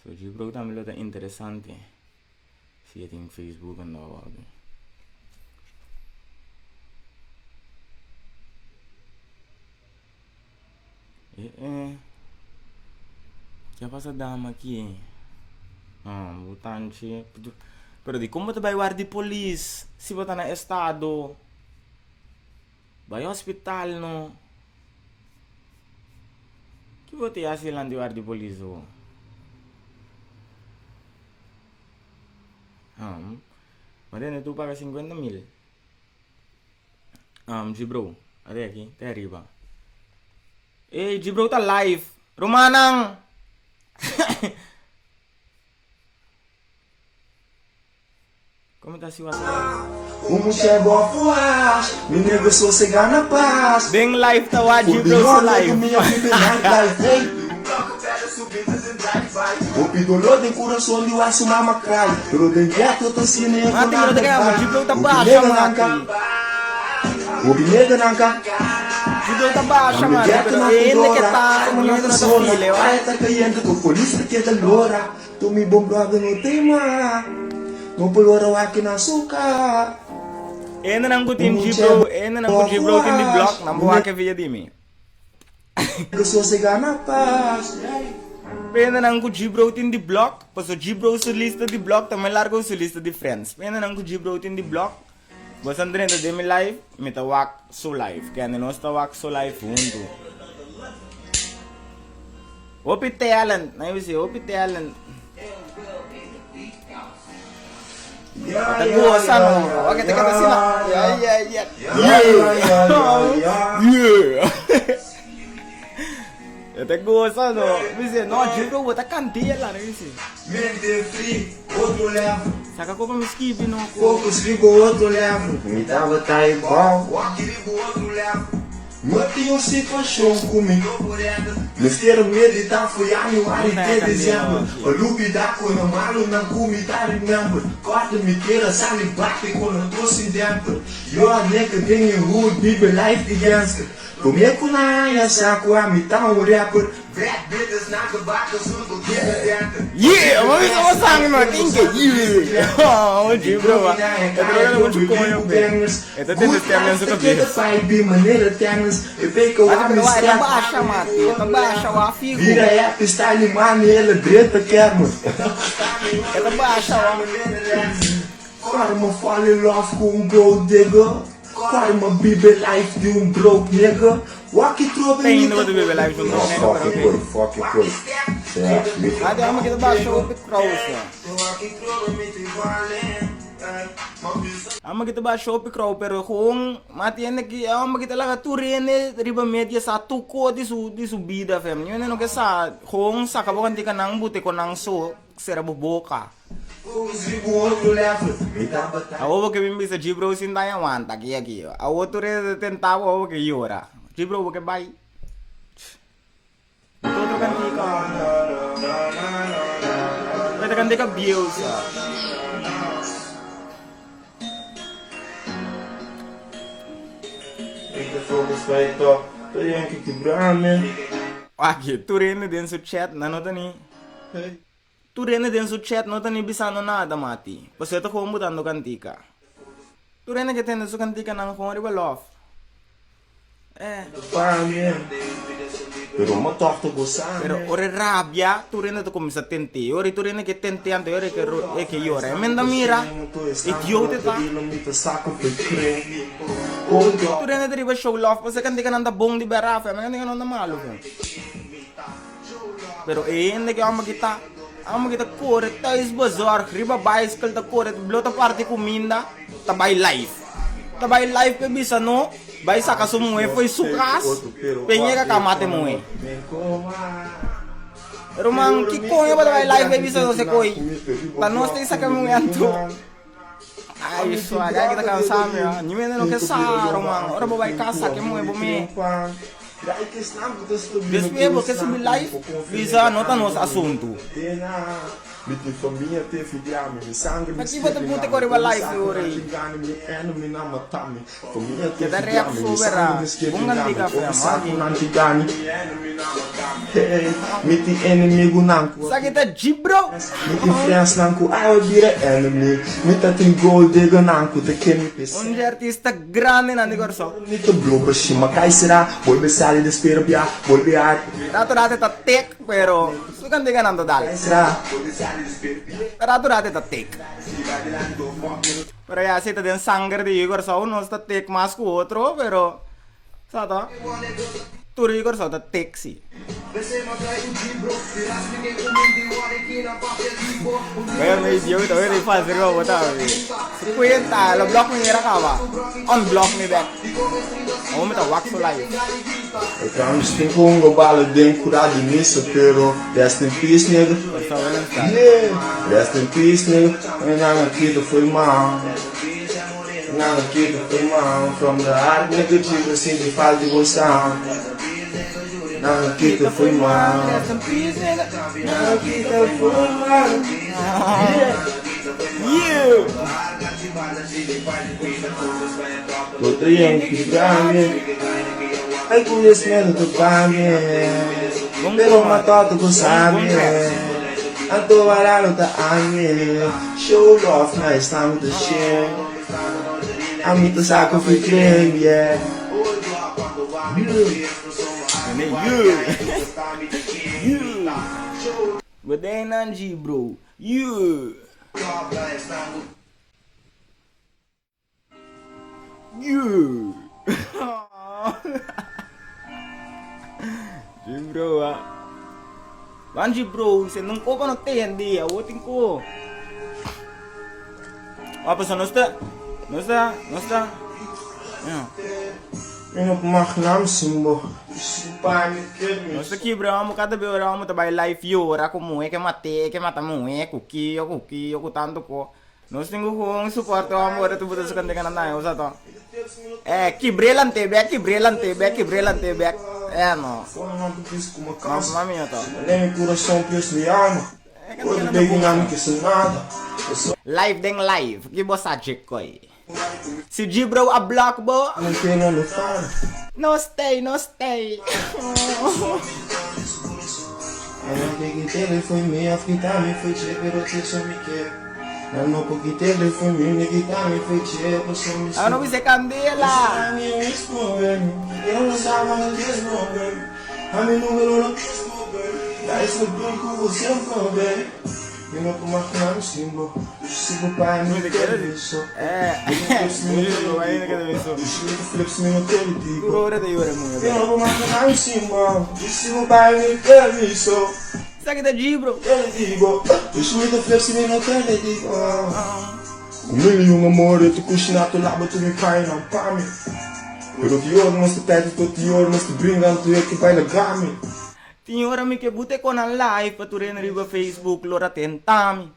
So Gibro tambe lo ta interesante. Si e tin Facebook ando awor. Eh eh. Ke pasa dama aki? Ah, bo tanchi. Pero di kon bo ta bai warda di polis si bo ta na estado? Bai hospital no. Ki bo ta hasi lan di warda di polis bo? Um, ma tende tu paga 50 mil. Um, Gibro, ate aki, te arriba. Ey, Gibro ta live. Rumannan! Como ta si wasa? Un mucha bo fuas, mi nego sosega na paz. Den live ta wak G-Bro su live. Hopi dolor den kurason di wak su mama cry, pero den ghetto ta asina e Mati ku no ta nan ta kaya, bai. G-Bro ta Hopi basha nega nan ka, mati. hopi nega nan ka. G-Bro ta basha Ami mati, ghetto pero na e hende ke kudora, ta, arma ni na hende ta no ta zona, feel e wak. kaya ta kayente ku polis ta keda lora. Tu mi bon brother no tema. No por lora wak na suka. Ene nan ku tin G-Bro, ene nan ku G-Bro tin di blog, nan por wak e video di mi. Sosega na paz. Pene nan ku G-Bro tin di blog, paso G-Bro su lista di blog ta mai largo ku su lista di friends. Pene nan ku G-Bro tin di blog, bo san drenta den mi live, mi ta wak su live. Kende nos ta wak su live huntu. Hopi talent, nan bisa hopi talent. Ta goza no, wak te keda asina. Ya ya ya. Yeah. Yeah. E ta goza no. Bisa no, Jibro bo ta candela, nan bisa. Mente free, otro level. Saka kopa mi skibi no. Focus riba otro level. Mi tabata e bou. Wak riba otro level. No tin un situashon ku mi no por handle. Mester meditá for januari te december. Pa lubidá ku na malunan ku mi ta remember. Kòrta mi kera sali bate ku nan tur sin demper. Yo a neka den e hood biba life di gangster. Promé ku nan haña sa ku ami ta un rapper. Bad bitches na gebaka zonder binnen denter. Yeah, mami sama sang no tinke. Yeah. Oh, G bro. E droga mucho coño pe. E ta tende stem den su cabeza. Mati pero wa e ta basha mati, e ta basha wa figu. Vira app style mani ela dreta kermis. E ta basha wa. Karma fall in love ku un gold digger. Karma bibe life di un broke nigga. Wak e trobe Tem mi ainda ta bo bibe life di un broke nigga Fuck pero it ok. koi, fuck it koi. Sea, mi. Mati amo kita basha hopi krausa. Amo kita basha hopi krou pero gewoon mati hende ki amo kita laga tur hende riba media sa tur ko di su di su bida fam. Niun hende no ke sa gewoon saka bo kantika nan bute kon nan so. Sera bo boka. Awor bo ke bin bisa G-bro sin daña wanta aki aki. Awor tur e ta tenta bo awor bo ke yora. G-bro bo ke bai. Bo ta otro kantika. Bo ta kantika bieu sa. Aki tur hende den su chat nan no ta ni. Tur hende den su chat no ta ni bisando nada mati, pasobra e ta gewoon butando kantika. Tur hende ke tende su kantikanan gewoon riba love. Eh. Pero ora e rabia, tur hende ta kuminsá tent'é. Ora tur hende ke tent'é anto ora e ke yora. E men ta mira, idiote ta. Tur hende ta riba show love pasobra e kantikanan ta bon di bèraf, e kantikanan no ta malu. Pero e hende ke homber ki ta, homber ki ta kore thuis bezorg riba bicycle ta kore blo ta parti kuminda ta bai live. Ta bai live p'e bisa no bai saka su muhe fo'i su kas p'e yega ka mata e muhe. Ruman ki koño bo ta bai live p'e bisa nos e koi? Ta nos ta saka e muhe anto. Ay suaga ki ta kansa mi ah. Ni mende no ke sa ruman. Ora bo bai kas saka e muhe bo me. Despues bo ke subi live bisa no ta nos asuntu. Paki bo ta puta ku riba live e ora ei? Keda rep so bera. Bon gandi kafe amo aki. Esaki ta Jeep bro. Un di artista grandi nan di Kòrsou. Rato rato e ta tek pero su kantiga nan ta dal. Rato rato e ta tek. Pero ya si ta den sanger di Kòrsou nos ta tek mas ku otro pero sa ta tur di Kòrsou ta tek si. Vaya mi idiota, hoy di fácil riba bo ta mi. Si cuenta, lo block mi mira caba. Unblock mi back. Awor mi ta wak su live. E ta misschien cu un globale den cura di misa pero rest in peace nigga yeah rest in peace nigga mi nanga kita foi mal mi nanga kita foi mal from the heart nigga djibra sinti falta di bo sound nanga kita foi mal nanga kita foi mal yeah. Otro Yankee grande Ai ku es medo tu pame Pero matota ku sabe Anto baralo ta ame Show love na esnan ku ta share Ami ta sa ku fi claim yeah Bedei nan G bro Yeah. Yeah. G bro ah. Wan G bro, se nung ko pa no tende, awo tin ko. Ah, pues no está, no está, no está. Yeah. Mi no mag nam simbo. Nos ta kibra amo kada be ora amo ta bai live yora ku muhe ke mate ke mata muhe ku kio ku kio ku tanto ko. Nos tin ku gewoon suporte amo ora tu buta su kante kana nai usa to. Eh kibre lante bek kibre lante bek kibre lante bek. Eh no. No mami yo to. Live den live ki bo sa dje koi. Si Gibro a block bo. No stay, no stay. Awe no bisa candela. Tur ora ta yora muñe bro. Esaki ta Gibro. Tin ora mi ke bute kon nan live pa tur hende riba Facebook lo ra tenta mi.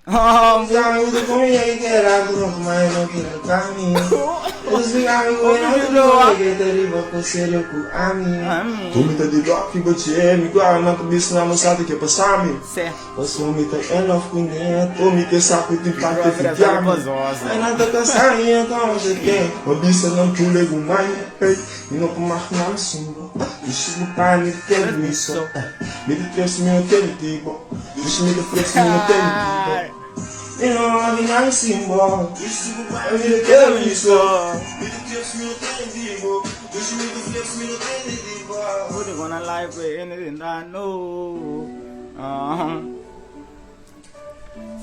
Bute kon nan live pa hende tenta no.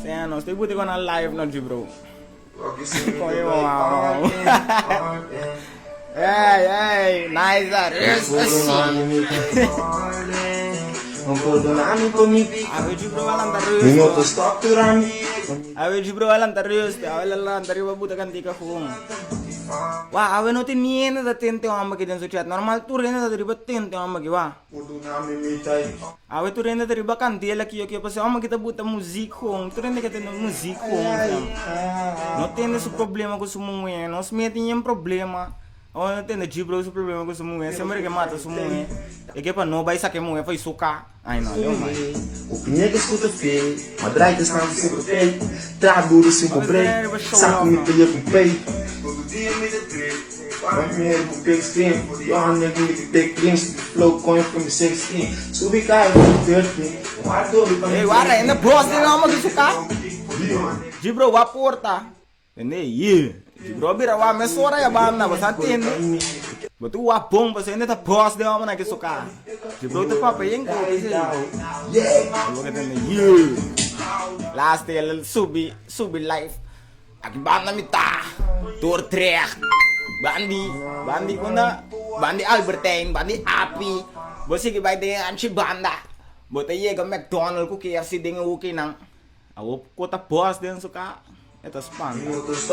Sea nos te bute kon nan live no bro. Ey, ey, nice Awe Gibro a lanta rust. Awe Gibro a lanta rust. Awe la lanta riba buta kantika gewoon. Wa, awe no tin niende ta tente homber ki den su chat. Normal tur hende ta riba tente homber ki wa. Awe tur hende ta riba kandela kiyo kiyo pasobra ome ki ta buta muzik hon tur hende ke tende muzik hon fam no tende su problema ku su muhé nos mia tin yen problema ora no tende Gibro su problema ku su muhé semper e ke mata su muhé e ke pa no bai saka e muhé for su ka ai no leu mai. Ey wara ene bos den amo di su ka. Gibro wa porta. Ene ye. Gibro bira wa mesora ya banda bo sa tende. Bo tu wa bon pasobra ene ta bos den amo na ki su ka. Gibro ta papia yen ko p'esei. Bo ke tende ye. Laatste el subi subi live. Aki banda mi ta Dordrecht, bandi bandi unda bandi Albertijn, bandi Api, bo sigui bai den e anchi banda, bo ta yega McDonald ku KFC den e hoekinan. Awor ku ta bos den su ka, e ta spanta. Bos den su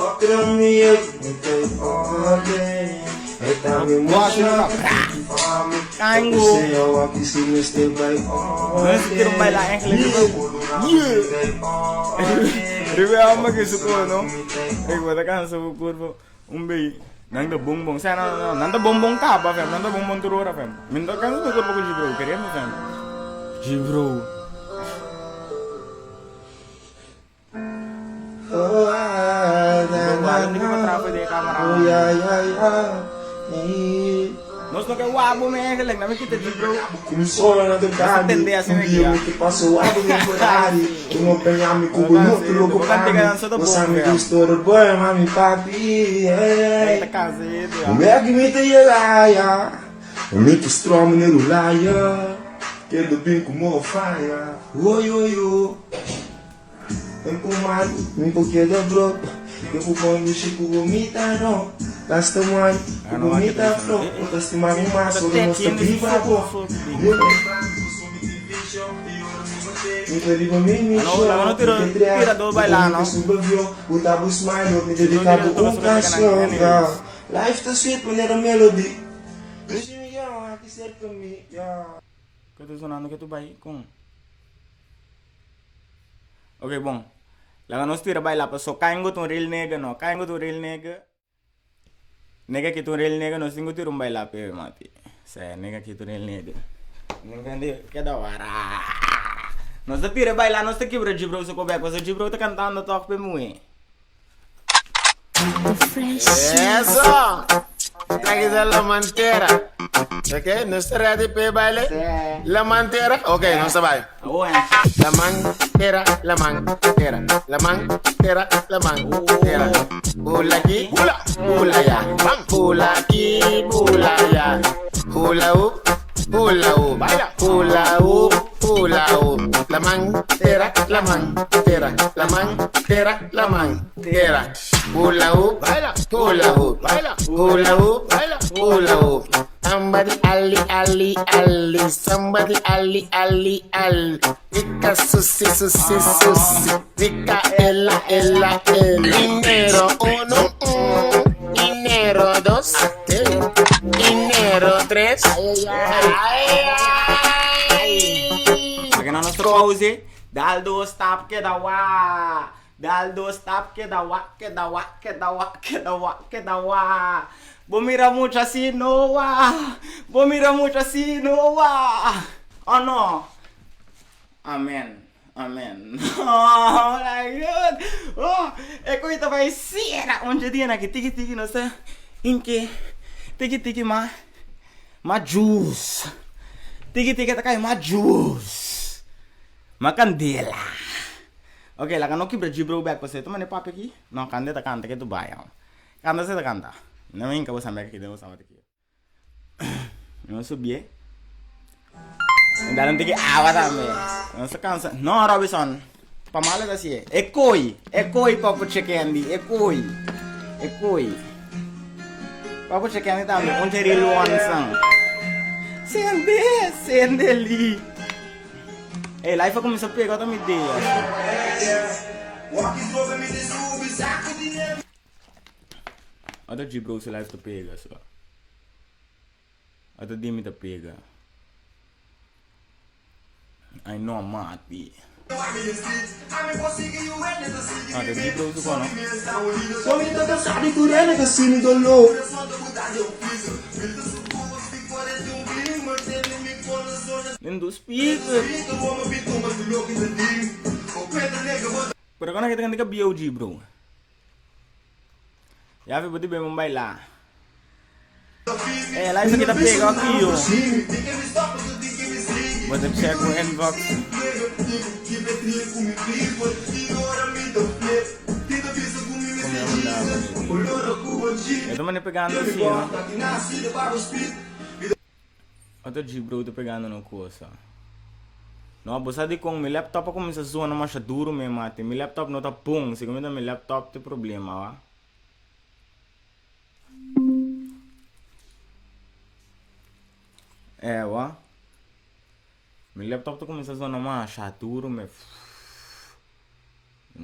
ka, bra! Kango! No si tira un baila eigenlijk riba. Yeah! Riba e homber ki su ko, no? Ey, bo ta kansa bo kurpo un bei. Nan ta bon bon. Sa, no, no, nan ta bon bon kaba, fam. Nan ta bon bon tur ora, fam. Mi no ta kansa mi kurpo ku Gibro, kere mi, fam. Gibro. Nos no ke wak bo men eigenlijk, na mi kita di bro. Nos ta tende asina aki ya. Bo kantiga nan so ta bon fam. Ey ta kansa yete ya. Mi por keda broke Yo por pon lushi ku bo mita no Gasta money ku bo mita flow Bo ta stima mi mas ora nos ta biba bo Mi ta riba mi mishon Mi ke trea Bo ta mi ke suba avion Bo ta bo smile Mi dedica bo un canción Life ta sweet manera melody Lushi mi ya aki cerca mi ya. Ke ta sonando ke tu bai kon. Ok bon laga nos tira bai la paso kaingo ta un real nigga no kaingo ta un real nigga nigga ki ta un real nigga nos tin ku tira un bai la p'e mati se nigga ki ta un real nigga keda wara nos ta tira bai la nos ta kibra Gibro su kobek pasobra Gibro ta kantando tòg p'e muhé. Eso! Trajiste la mantera. Ok, no está ready para baile? La mantera? Ok, no se va. La mantera, la mantera, la mantera, la mantera. Hula aquí, hula, hula allá. Hula aquí, hula allá. Hula hoop, hula hoop, hula hoop, hula hoop. La mantera, la mantera, la mantera, la mantera. Hula hoop, hula hoop, hula hoop, hula hoop. Somebody ali ali ali, somebody ali ali ali. Rica susi susi susi, rica ela ela ela. Enero uno, enero dos, enero tres. Ay, ay. Porque no nos pause, dal dos stap keda wa. Dal dos stap keda wa, keda wa, keda wa, keda wa, keda wa. Bo mira mucho así no wa. Bo mira mucho así no wa. Oh no. Amen. Amen. Oh my God. Oh, e koe ta bai sera un dje dia na ki tiki tiki nos ta inke tiki tiki ma ma juice. Tiki tiki ta kai ma juice. Ma kandela. Ok, laga no kibra Gibro bek pasobra e ta manda e papia aki. No, kanda e ta kanta ke tu bai awe. Kanda si e ta kanta. No mi hinka bo san bek aki den bo sabata aki. No subié. Mi dal un tiki awa tambe. No sa kansa. No, Robinson. Pa malo ta sié. E koi. E koi Papo Chekendi. E koi. E koi. Papo Chekendi tambe. Un cheril one san. Sende, sende li. Ey, life a cuminsa pega ota mi dia. Ota G-Bro su life ta pega so. Ota Dimi ta pega. Ay no mati. Ota G-Bro su kono. Den dos speaker. Pero kono kita kantika BOG bro. Ya vi bo ben baila. Eh, live kita pega aqui yo. Bo ta check bo inbox. Como eu mandava Eu tô me pegando assim, ó. Otro G bro ta pegando no cosa. No, bo sa dikon mi laptop a kuminsá zona masha duru mi mati. Mi laptop no ta bon, si ku mi ta mi laptop ta e problema wa. Ewa. Mi laptop ta kuminsá zona masha duru mi.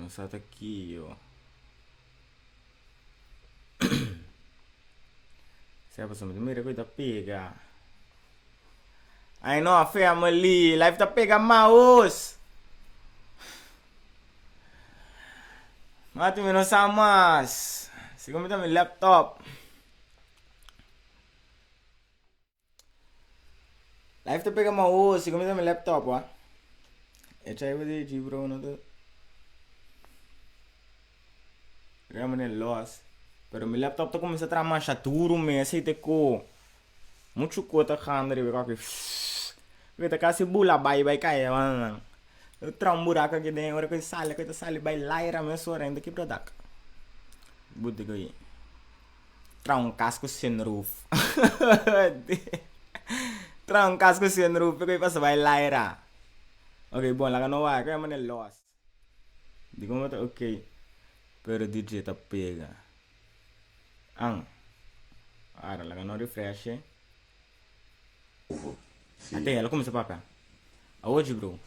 No sa ta kiyo. Sea pasobra mi ta mira ku e ta pega. Ay no family, life ta pega maos. Mati mi no sa mas. Sigur mi ta mi laptop. Life ta pega maos, sigur mi ta mi laptop wa. E chai di G bro no ta. Realmente los. Pero mi laptop ta kuminsá traha masha duru mes, ei te ku. Muchu ku ta ganda riba e koki. Ku ta kasi bula bai bai kai nan. Eu traha un buraku aki den ora ku e sali ku e ta sali bai laira mesora ainda kibra dak. Buti ku traha un kas ku sunroof. Traha un kas ku sunroof ku e pasa bai laira. Ok bon laga no wak e manera los. Dikon bo ta ok pero DJ ta pega. An. Ara laga no refresh e. Ate el a kuminsá papia. Awochi bro.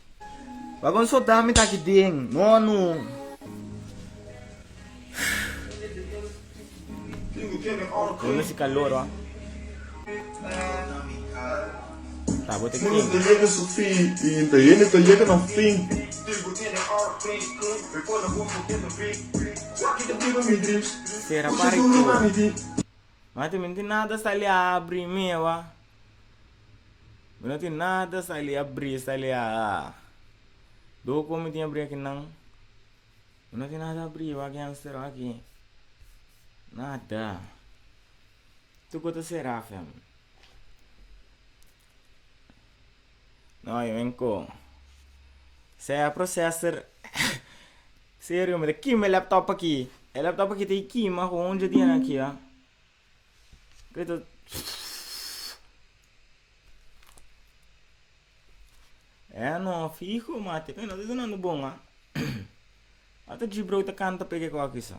Wak un soldá mi ta aki den. No no. Con ese calor wa. Ta bo te Mundo king. ta yega su fin y ta hende ta yega na fin. Sera pari cu. Mati mi no tin nada sali a abri mi wa. Mi no tin nada sali abri sali a. Doko mi tin abri aki nan. Mi no tin nada abri wa gangster aki. Nada. Tuko ta sera fam. No, yo venko. Sea processor. Serio, mi ta kima e laptop aki. E laptop aki ta kima gewoon dje dia aki ah. Ke ta Eh no, fijo mate. Pe no ta sonando bon ah. Ata G-Bro ta canta pega e koki sa.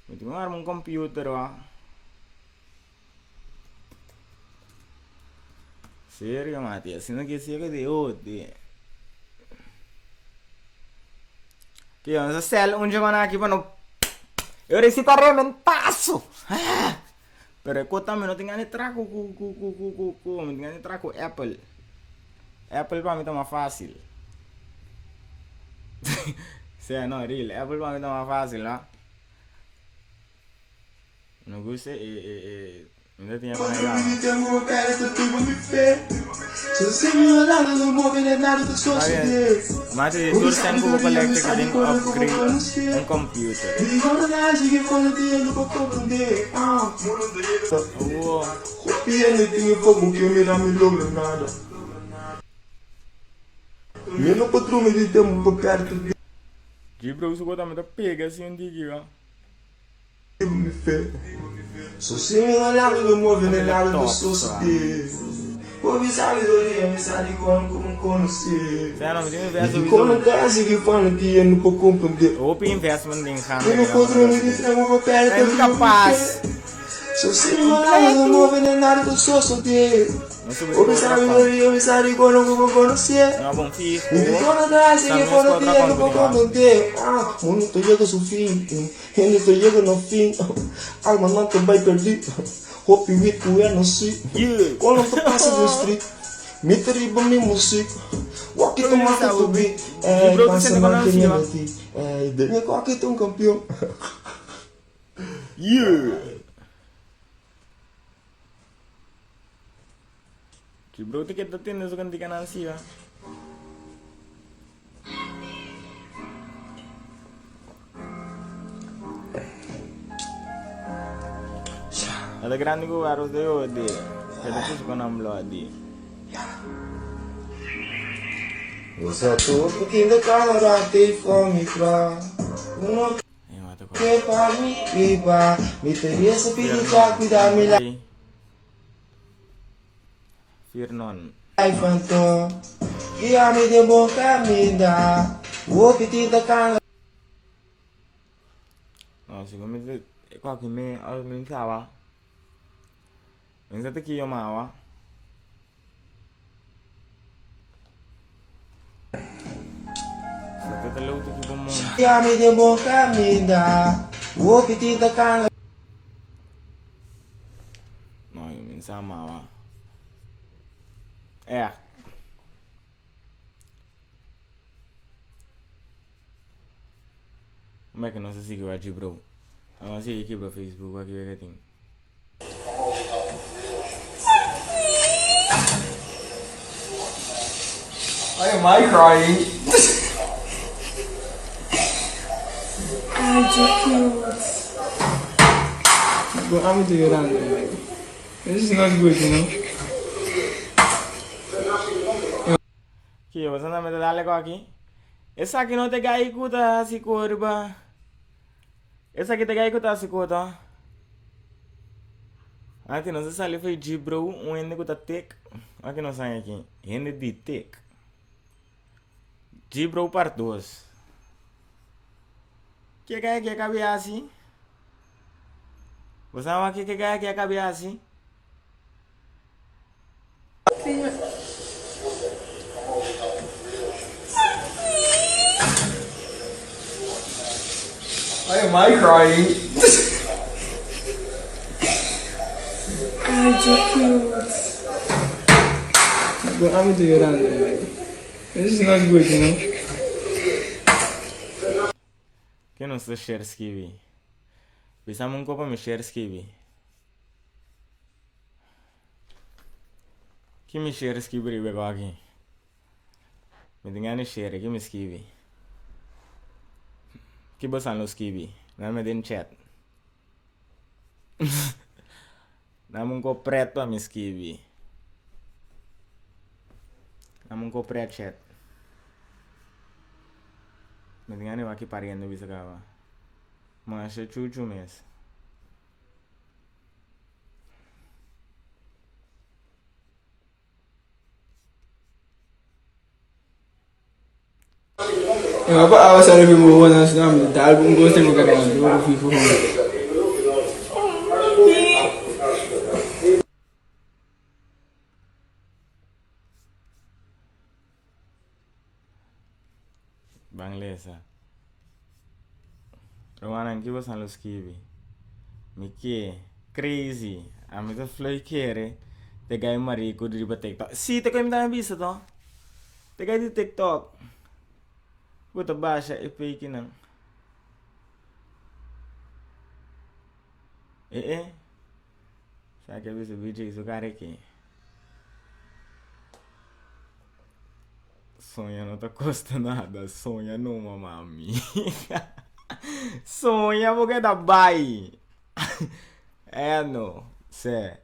Mi tin ku arma un computer wa. Serio mati, asina ke siga di odi. Ke nos a sel un dje aki pa no E resi ta rementaso. Pero e kos tambe no tin gana di traha ku ku ku ku ku ku ku mi tin gana di traha ku Apple. Apple pa mi ta mas fácil. Sea no real, Apple pa mi ta mas fácil no. No gusta e e e mi ta tin e Mati di tur sèn ku bo kolekta ke den upgrade un computer. Awor. Gibro su kota mi ta pega si un diki. Hopi investment den gana Incapas. No bon fijo. Hende ta yega na fin, almanan ta bai perdí, hopi wit ku e no si. Kon nan ta pasa den street, mi ta riba mi musik, wak ta mata tu beat, ey pasa nan ke melody, ey den e koki ta un kampion. Ki bro ta keda tende su kantika nan si wa. Ata grandi ku aros de odi. Keda pusu kon nan blodi. Usa tu poquinho de cara te fome pra Uno que pa mi viva Mi Teresa pidi já cuidar mi la Firnon. No, segun mi ta e mi mi saba. Mi sa ta kiyo mawa. Ta lout aki bo mon. Yami den bon kaminda, hopi tin ta kanga. No, yo mi sa mawa. Echt. Mbe ke nos a sigui wak bro. Nos a sigui kibra Facebook wak wega tin. Why am I crying? Ay, so cute. Bro, I'm into your hand. This is not good, you know. Ki boso na mete dale ko aki? Esaki no te gai ku ta hasi ko riba. Esaki te gai ku ta hasi ko to. Aki nos a sali for jeep bro, un hende ku ta tik. Aki nos haña aki, hende di tik. Jeep bro part dos. Ke gai ke kabi hasi? Bo sa wak ke gai ke kabi hasi? Why am I crying? Ay, so cute. Bro, I'm into your hand. This is not good, you know. Ke nos ta share skibi? Bisa mi un kopa mi share skibi. Ki mi share skibi riba e aki? Mi tin gana di share, ki mi skibi? Ki bosan lo skibi? Nan mi den chat. Nan un ko pret pa mi skibi. Nan un ko pret chat. Mi tin gana di wak ki pariendo bisa kaba. Masha chuchu mes. E pa awa sa riba bo na sna dal un gosto mi carga duro fifu home. Ban lesa. Rumannan ki bosan lo skibi? Mi ke crazy. Ami ta flui kere te gai mariku di riba tiktok. Si te koe mi ta bisa to. Te gai di tiktok. Ku ta basha e pekinan. E e. Sa ke bisa BJ su kara aki. Soña no ta kosta nada, soña numa mami. Soña bo keda bai. Eh no, sè.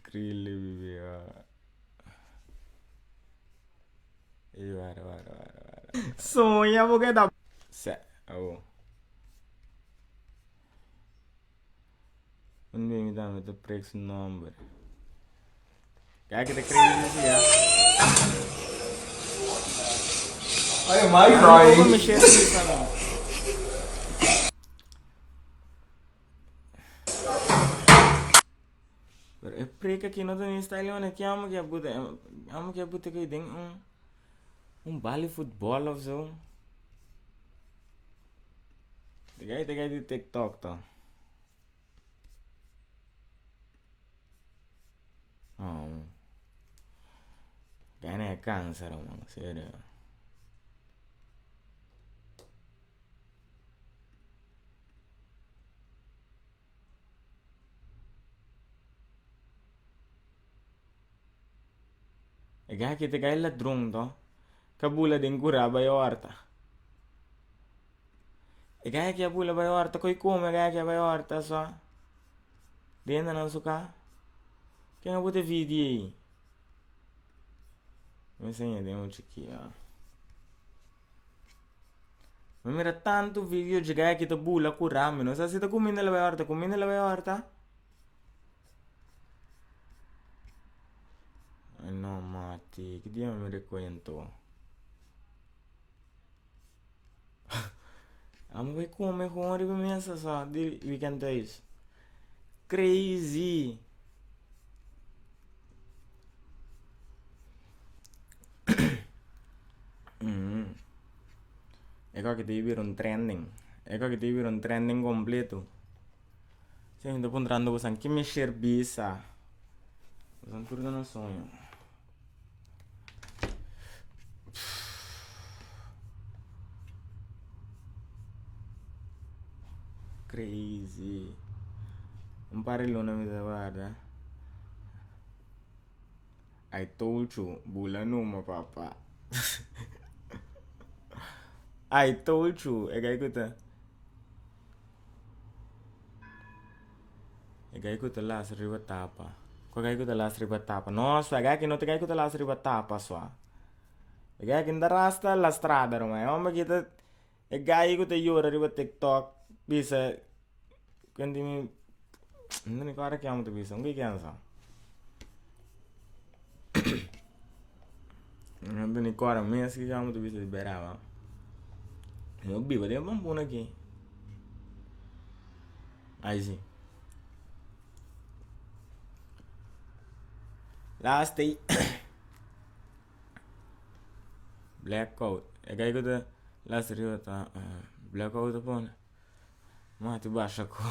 Krili bibi ah. Ey wara wara wara wara. Soña bo keda. Sè, awo. Un dia mi tambe ta prek su nomber. Kijk ki ta crazy si ya. Why am I crying? Pero e prek aki no ta ni style man ki amo ki a buta amo ki a buta ki den un un bal di futbol of zo. Te gai di TikTok to. Oh. Gana e cansa, man, serio. E gai aki ta gai ladron to. Ka bula den kura bai horta. E gai aki a bula bai horta koi kome e gai aki a bai horta so. Denda nan su ka. Ken a buta video ei? Mi enseña den un chiki. Mi mira tantu video dje gai aki ta bula kura mi no sa si ta kuminda la bai horta kuminda la bai horta. Ay no mati, ki dia mi rekuento? Amo bai kome gewoon riba mesa sa di weekend thuis. Crazy. E kòke ta bira un trending. E kòke ta bira un trending kompleto. Si mi ta puntrando boso ki mester bisa. Boso tur ta na soño. Crazy. Un par di luna mi ta warda. I told you, bula numa papa. I told you, e gai ku ta. E gai ku ta las riba tapa. Kua gai ku ta las riba tapa? No, sua, e gai aki no ta gai ku ta las riba tapa, sua. E gai aki no ta rasta lastrada, ruman. E homber aki ta, e gai ku ta yora riba TikTok, bisa, kuenti mi, no ta recorda ki homber ta bisa, un gai kensa. No ta recorda mes ki homber ta bisa di beraba. Mi biba den bambuna aki. Ai si. Last day. Blackout. E kai ku ta last riba ta blackout ta pone. Mati basha ku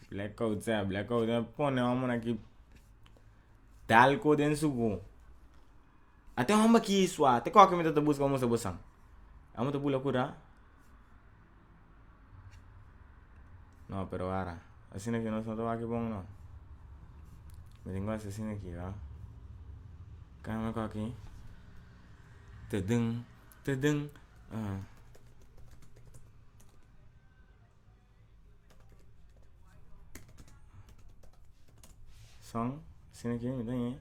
blackout sa blackout ta pone homonan ki dal ku den suku. Ate homber ki sua te koke mi ta ta buska pa mustra bo san. Amo ta bula kura. No pero ara asina ki nos no ta wak bon no. Mi tin ku hasi asina ki wa. Kame koki. Tedeng tedeng ah. Song asina ki mi ta ñe.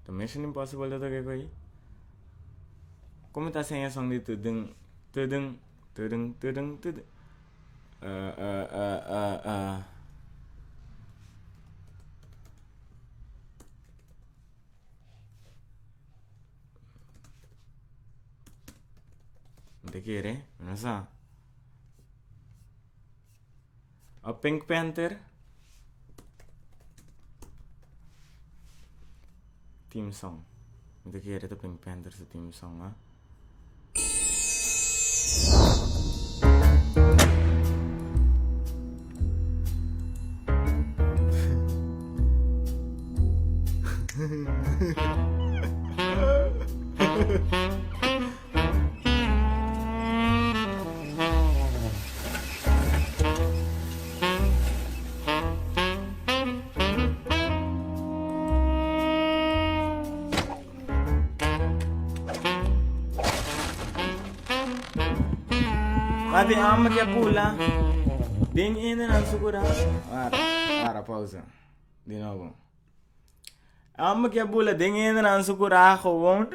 Ta Mission Impossible ta toka ku ei. Como ta hasi e song di tudun tudun tudun tudun tudun Mi ta kere, mi no sa. A Pink Panther Theme song. Mi ta kere ta Pink Panther su theme song, ah. Mati amo ke pula den ene nan sukura. Ara, ara pausa. Di nobo. Amo ke bula den ene nan sukura gewoon.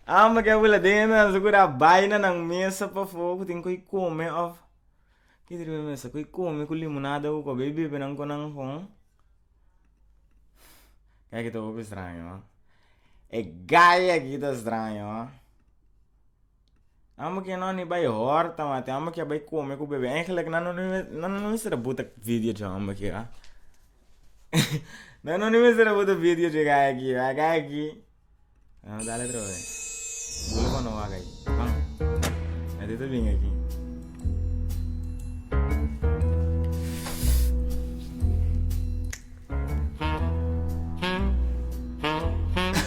Amo ke bula den ene nan sukura bai na nan mesa pafó ku tin ku kome of ki riba mesa ku kome ku limonada ku kobe bebe nan ku nan gewoon. Kijk ta hopi straño. E gai aki ta straño. Amo ke no ni bai horta mate, amo ke bai come ku bebe. Eigenlijk nan no nan no mester a buta video dje amo ke ah. Nan no ni mester a buta video dje gai aki, a gai aki. Vamos dale otra vez. Bula pa no wak aki. Van. Ate ta bin aki.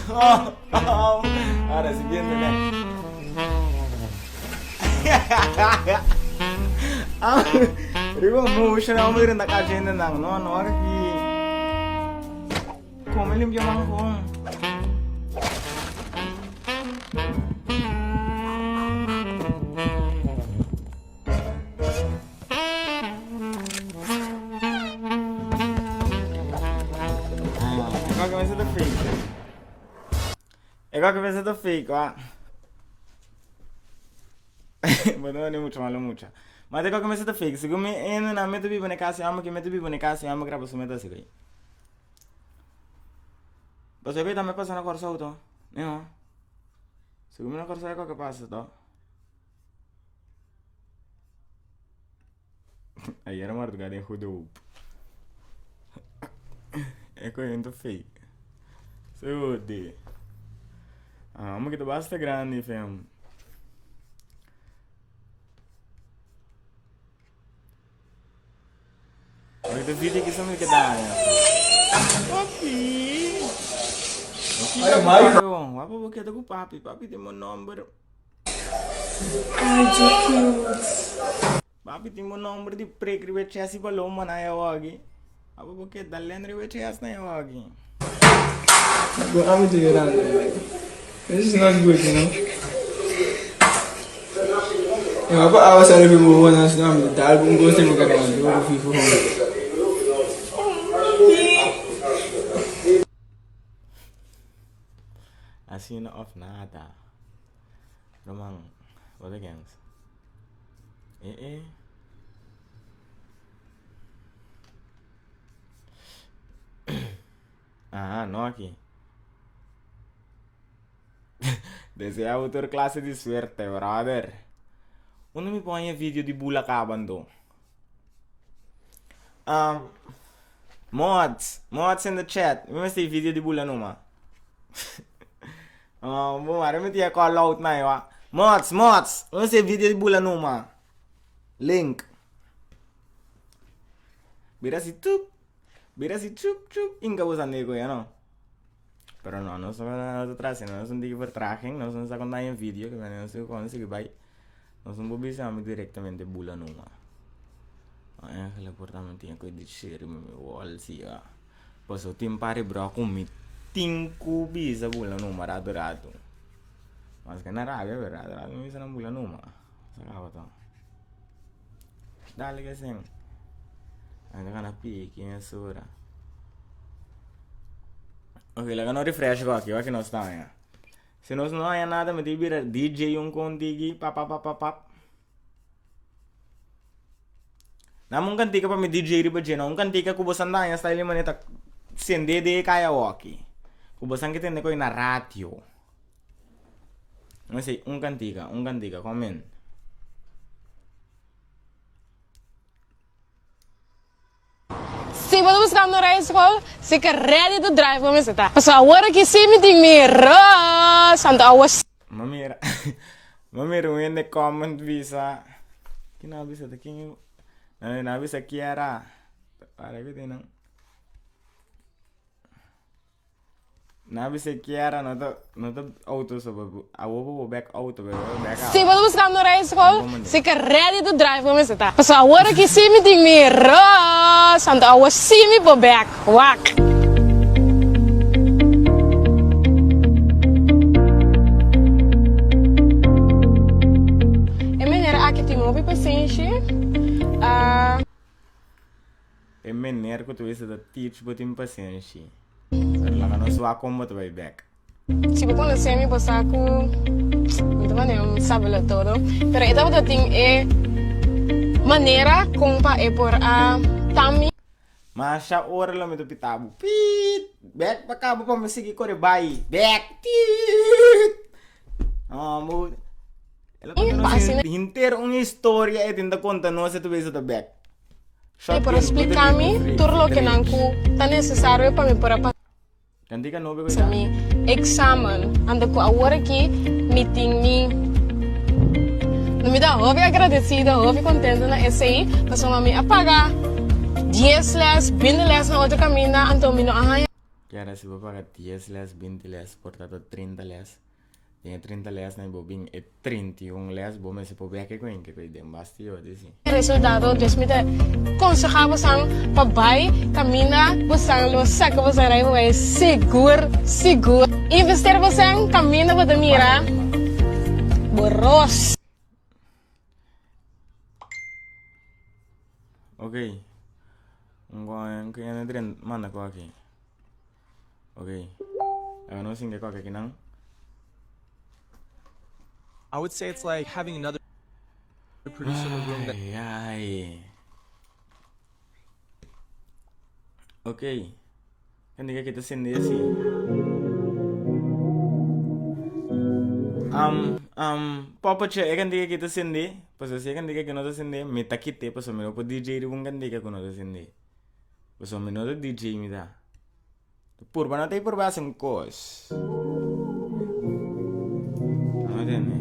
Oh, oh. Ahora siguiente, ne. Ah, riba motion, amo rin nakachenda nang no, no aki. Come limpia mangkong. Igual que mesa ta fake. Igual que mesa ta fake, wa. Bueno, ni mucho malo mucho. Maar igual que mesa ta fake. Según mi ene na meta biba na casa, amo que meta biba na casa, amo graba su meta así. Pasobra e tambe pasa na Kòrsou to. Miho. Segun mi na Kòrsou e kòke pasa to. Ayer mardugá den Goede Hoop. E koe ta fake. Sudi. Ah, amo kita basta grandi, fam. Oi, video aqui só me que dá. Papi. Ay, Mike. Wapo porque tô com papi. Papi tem meu número. Ay, too cute. Papi tem meu número de prek ribe chassi paloma na eu aqui. Wapo porque dalen ribe chassi na eu aqui. Bro, I'm to llorando. This is not good, you know. Ja, maar awa sa rebi mo na sa namin dal kung gusto mo ka kan do fi fo. Asina of nada. Romang, what against? Eh eh. Ah, no aki. Desea tur clase di suerte, brother. Unda mi por haña video di bula caba anto? Um, mods, mods in the chat. Mi mester video di bula numa. um, bom, ahora mi tia call out na yo. Mods, mods, mi mester video di bula numa. Link. Bira si tup. Bira si chup chup. Inga bosa nego ya no. Pero no, nos no ta trasendo, nos un tiki vertraging, nos no sa kon daña video, que nos kon sigui bai. Nos no por bisa mi directamente bula numa. Eigenlijk por ta mi tin ku di share mi mi wall si ya. Paso tin pari bro ku mi tin ku bisa bula numa rato rato. Maske na rabia pero rato rato mi bisa nan bula numa. Sa kaba to. Dale que sen. Anda kana piki mesura. Ok, laga no refresh ko aki, wak nos ta ya. Si nos no haya nada, mi tin bira DJ un kontigi, pap pap pap pap pap. Nam un kantika pa mi DJ riba dje, no un kantika ku bo san daña style manera ta sende de kaya woki. Ku bo san ke tende koi na radio. No sé, un kantika, un kantika, comment. Si bo ta buscando un rijschool, si ke ready to drive bo mester ta. Pasobra awor aki si mi tin mi rus, anto awor si. Ma mira, ma mira un hende comment bisa, kin a bisa ta kin, nan a bisa kiera, para ki tin nan. Nan bisa kiera no ta no ta auto so bo awo bo bo bek auto bo bo bek Si bo ta buscando un rijschool, si ke ready to drive bo mester ta. Pasobra awor aki si mi tin mi rus, anto awor si mi por bek. Wak. E meneer aki tin hopi pasenshi. E meneer ku ta bisa ta teach bo tin pasenshi. Pero laga nos wak kon bo ta bai bek. Si bo konosé mi bo sa ku mi ta manera un sabelo todo. Pero e tabata tin e manera kon pa e por a ta mi. Masha ora lo mi ta pita bo piit bek pa kaba pa mi sigui kore bai bek tiit. Bo el a konta nos henter un historia e tin ta konta nos e ta bisa ta bek. E por a spliká mi tur lokenan ku ta nesesario pa mi por a pasa mi eksamen. Anto ku awor aki mi tin mi. No mi ta hopi agradesido, hopi kontento na esei, pasobra mi a paga dies lès, binti lès na otro kaminda, anto mi no a haña. Kiara si bo paga dies lès, binti lès, por ta ta trinta lès. Den e 30 lesnan bo bin e 31 les bo mester por bek e kuenke ku den basti yo di si. Resultado dus mi ta konsehá bosan pa bai kaminda bosan lo saka bosan rijbewijs sigur sigur. Investeer bosan kaminda bo ta mira bo ros. Ok un ku manda ku aki. Ok. Laga nos singa koke akinan. I would say it's like having another producer in the room that Ay, ay. Ok. Kan diga kita sende asi. Um, um, Poppetje, e kan diga kita sende. Paso si e kan diga que no ta sende, mi ta kite, paso mi no por DJ riba un kan diga ku no ta sende. Paso mi no ta DJ mi ta. Purba no ta purba hasi un kos. No me tende.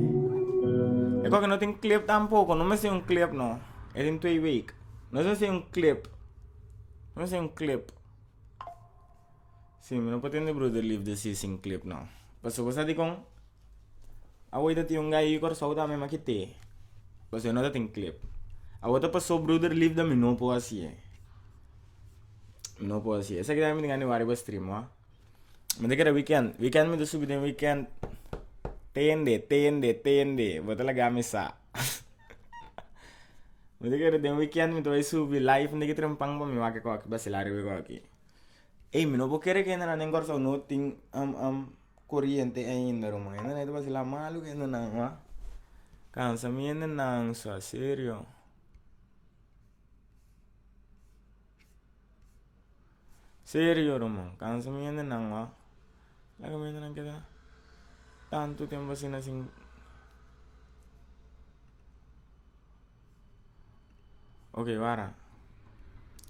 E koke no tin clip tampoco, no mester un clip no. E tin twee week. No mester un clip. No mester un clip. Si, mi no por tende Broeder Liefde si sin clip no. Pasobra bo sa dikon? Awor ta tin un gai Kòrsou tambe ma kite. Pasobra no ta tin clip. Awor ta pasó Broeder Liefde mi no por hasié. Mi no por hasié. Esaki tambe mi tin gana di wak riba stream wak. Mi ta kere weekend. Weekend mi ta subi den weekend. Tende, tende, tende. Bo ta laga mi sa. Mi ta kere den weekend mi ta bai subi live ndiki trempan pa mi wak e koki, basila riba e koki. Ey, mi no por kere ku hendenan den Kòrsou no tin koriente ainda ruman. Hendenan ta basila malu ku hendenan wak. Kansa mi hendenan sa, serio. Serio ruman, kansa mi hendenan wak. Laga mi hendenan keda tantu tempu asina sin. Ok, wara.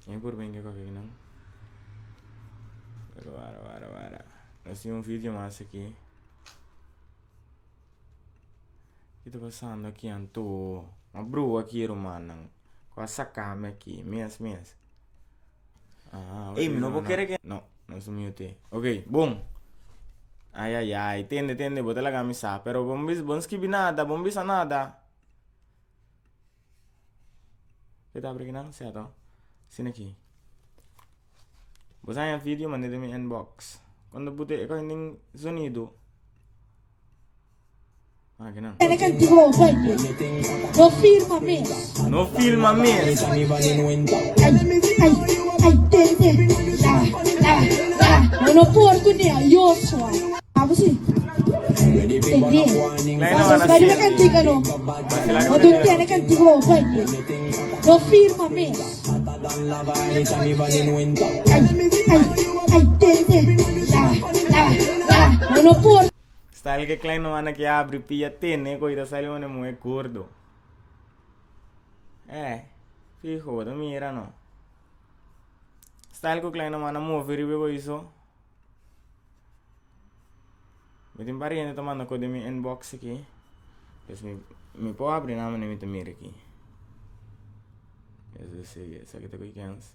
Mi por ben ke koke nan. Pero wara, wara, wara. Nos tin un video mas aki. Ki ta pasando aki anto? Ma brua aki rumannan. Ku a sakami aki. Mes, mes. Ah, Ey, mi no por kere ke. No, no su mute. Ok, bon. Ay, ay, ay. Tende, tende, bo ta laga mi sa. Pero bon bis, bon skibi nada, bon bisa nada. Ke ta abri kinan? Seto. Sina aki. Bo sa haña video manda den mi inbox. Cuando pute e koin den zonido. Ah, kinan. No firma mes. No filma mes. Ay, ay, ay, tende. La, la, la. No, no por kuné, Joshua. Abo si. Tende. Bari na kantika no. No tu tene kantika bo bai. No firma mes. Ay, ay, ay, tende. La, la, la. No, no por. Style ke klein no ana ke abri pia tene ko ita sali mane muhe gordo. Eh, fijo, bo ta mira no. Style ku klein no mana move riba ko iso. Mi tin pariente ta manda ko den mi inbox aki. Dus mi mi por abri nan mane mi ta mira aki. Eso sí, esaki ta koy kens.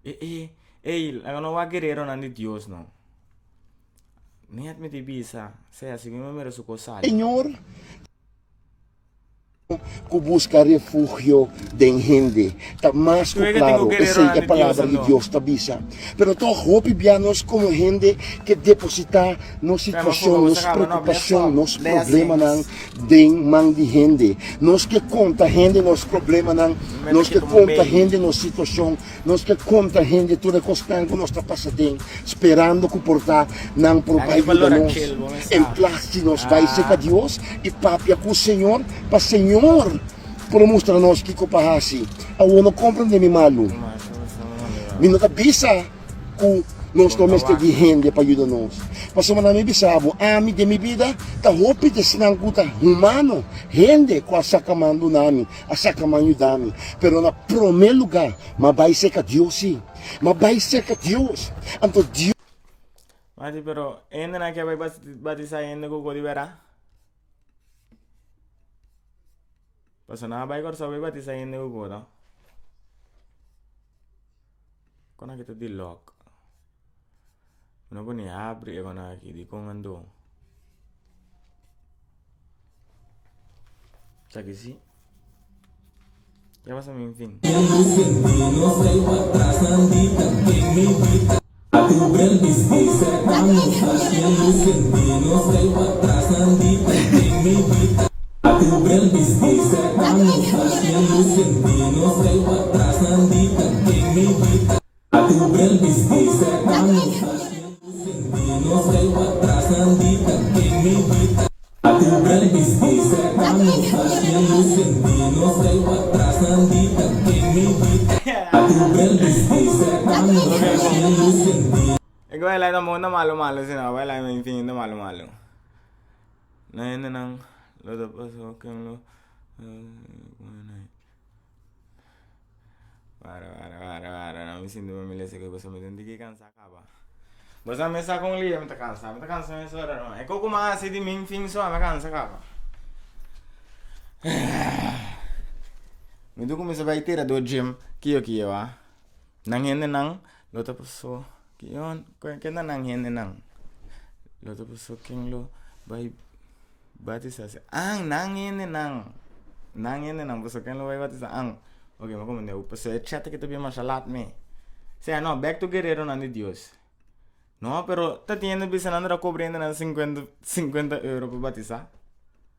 Eh, eh, ey, laga no wak guerreronan di Dios no. Net mi ta bisa, sea si mi mira su kos sali. Señor ku buska refugio den hende. Ta mas ku klaro, esei e Palabra di Dios ta bisa. Pero tòg hopi bia nos komo hende ke depositá nos situashon, nos preokupashon, nos problemanan den man di hende. Nos ke konta hende nos problemanan, nos ke konta hende nos situashon, Nos ke konta hende tur e kosnan ku nos ta pasa den, sperando ku por ta nan por bai yuda nos. En plas di nos bai serka Dios i papia ku Señor, pa Señor por mustra nos kiko pa hasi. Awor no komprende mi malu. Mi no ta bisa ku nos no mester di hende pa yuda nos. Pasobra nan mi bisa bo, ami den mi bida ta hopi di esnan ku ta humano, hende ku a saka man duna mi. A saka man yuda mi. Pero na prome luga, m'a bai serka Dios sí. M'a bai serka Dios. Anto Dios. Mati, pero hendenan ke a bai batisa hende ku kodi bera? Pasobra nan a bai Kòrsou bai batisa hende ku kodo. Kon aki ta di lòk? Mi no por ni habri e kon aki, dikon anto? Esaki si. Ya pasa mi fin. E ku baila ta munda malu malu si no baila mi infinito malu malu. Na hendenan lo ta paso ken lo Wara wara wara wara no mi sinti pa mi lesa ke pasobra mi ta un tiki kansa kaba. Bo sa mesa kon lia mi ta kansa. Mi ta kansa mes ora no. E koko mas hasi di min fin so mi a kansa kaba. Mi ta kuminsa bai tira do gym kiyo kiyo a. Nan hendenan lo ta paso kiyo ken ta nan hendenan lo ta paso ken lo bai batisa si an nan hendenan nan hendenan paso ken lo bai batisa an ok mi a komprende paso e chat aki ta bien masha lat mi sea no back to guerreronan di Dios no pero ta tin hende bisa nan ta kobra hendenan sinkuenta sinkuenta euro pa batisa.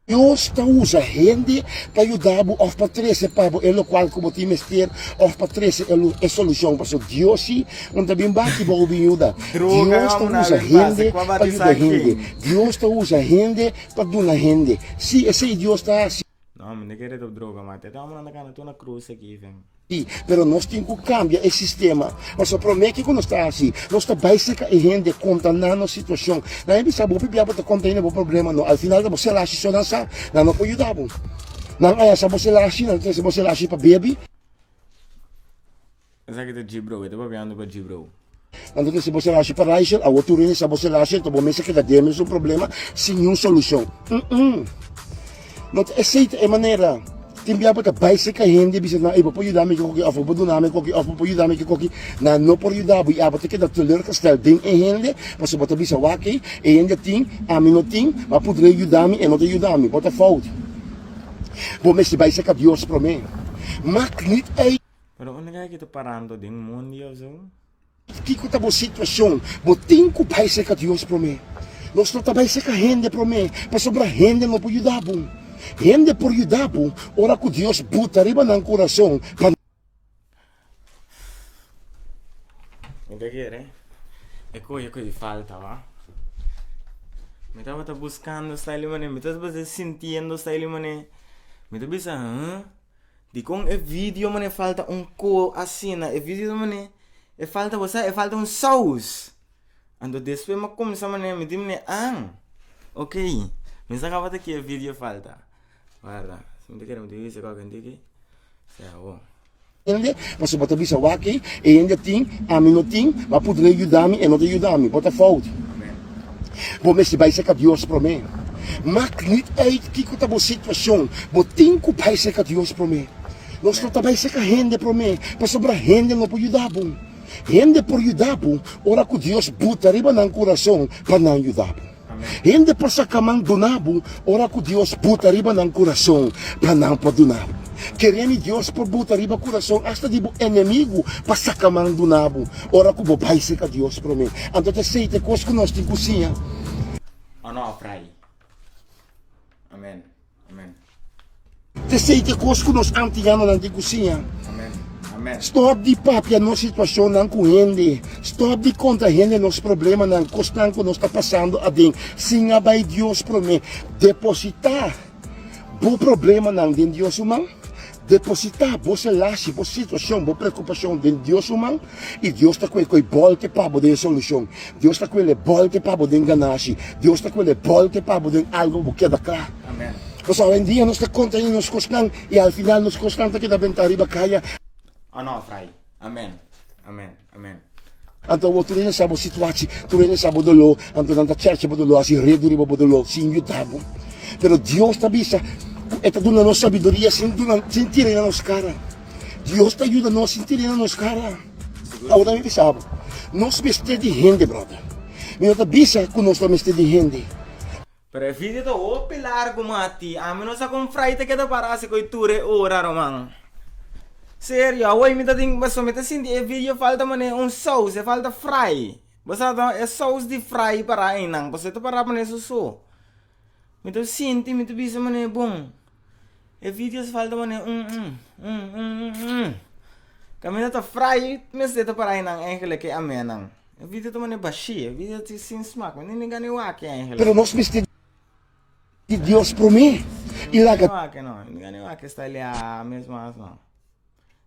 Dios ta usa hende pa yuda bo òf pa trese pa bo e lokual ku bo tin mester òf pa trese e solushon. Pasobra Dios si no ta bin baki bo bin yuda. Dios ta usa hende pa yuda hende. Dios ta usa hende pa duna hende. Si, esei Dios ta hasi. No, mi no kere ta droga, ma te ta hombrenan ta kana tur na krus aki, ven. Sí, pero nos tin ku kambia e sistema. Pasobra promé kiko nos ta hasi? Nos ta bai serka e hende, konta nan nos situashon. Nan e bisa bo, Hopi bia bo ta konta hende bo problema no. Al final ta bo selashi so nan sa, nan no por yuda bo. Nan a hasa bo selashi, nan ta trese bo selashi pa bebi. Esaki ta G-Bro, e ta papiando pa G-Bro. Nan ta trese bo selashi pa Rachel, awor tur hende sa bo selashi, enton bo mes a keda den mesun problema sin niun solushon. Mm-mm. No ta esei ta e manera. Tin bia bo ta bai serka hende i bisa nan, ey bo por yuda mi ke koki òf bo por duna mi koki òf bo por yuda mi ke koki. Nan no por yuda bo i abo ta keda teleurgesteld den e hende pasobra bo ta bisa wak ey, e hende tin, ami no tin, ma pudre yuda mi, e no ta yuda mi. Bo ta fout. Bo mester bai serka Dios promé. Mak nit ey. Pero unda ke aki ta parando den mundi of zo? Kiko ta bo situashon? Bo tin ku bai serka Dios promé. Nos no ta bai serka hende promé, pasobra hende no por yuda bo. Hende por yuda bo ora ku Dios buta riba nan kurason pa. Mi ta kere e koe ku e falta wa. Mi tabata buskando style mane, mi tabata sintiendo style mane. Mi ta bisa, huh? Dikon e video mane falta un ko asina e video mane e falta bo sa e falta un saus anto despues mi a kumsa mane mi di mane an ok mi sa kaba ta ki e video falta warda si mi ta kere mi ta bisa kòke tiki sea awor. Hende, pasobra bo ta bisa wak ei, e hende tin, ami no tin, bo a pudre yuda mi, e no ta yuda mi, bo ta fout. Bo mester bai serka Dios promé. Mak nit uit kiko ta bo situashon, bo tin ku bai serka Dios promé. Nos no ta bai serka hende promé, pasobra hende no por yuda bo. Hende por yuda bo ora ku Dios buta riba nan kurason pa nan yuda bo. Hende por saka man duna bo ora ku Dios buta riba nan kurason pa nan por duna bo. Kere mi Dios por buta riba kurason asta di bo enemigu pa saka man duna bo ora ku bo bai serka Dios promé. Anto ta esei ta e kos ku nos tin ku siña. Onofre. Amen. Amen. Ta esei ta e kos ku nos antianonan tin ku siña. Amen. Amen. Stòp di papia nos situashonnan ku hende. Stòp di konta hende nos problemanan, kosnan ku nos ta pasando aden. Siña bai Dios promé. Depositá bo problemanan den Dios su man. Depositá bo selashi, bo situashon, bo preokupashon den Dios su man, i Dios ta kue koe bòlte pa bo den solushon. Dios ta kue le bòlte pa bo den ganashi. Dios ta kue le bòlte pa bo den algu ku bo keda kla. Pasobra awendia nos ta konta di nos kosnan i al final nos kosnan ta keda bentá riba kaya. Onofrai. Amen. Amen. Amen. Anto awor tur hende sa bo situaci, tur hende sa bo doló, anto nan ta chèrchè bo doló, hasi redu riba bo doló sin yuda bo. Pero Dios ta bisa ku e ta duna nos sabiduria sin duna, sin tira na nos kara. Dios ta yuda nos sin tira na nos kara. Awor mi bisa bo, nos mester di hende, bròder. Mi no ta bisa ku nos no mester di hende. Pero e video ta hopi largu mati. Ami no sa kon Fray ta keda para asi koe tur e ora roman. Serio, awor mi ta tin paso mi ta sinti e video falta mane un saus, e falta Fray. Bo sa no, e saus di Fray para einan, paso e ta para mane su so. Mi ta sinti, mi ta bisa mane bon. E video falta mane un un un un un un. Kaminda ta Fray mester ta para einan eigenlijk e amenan. E video ta mane bashí, e video ta sin smak, mi ni gana e wak eigenlijk. Pero nos mester di Dios promé i laga. Mi wak no, mi gana e wak esta lea mes mas no.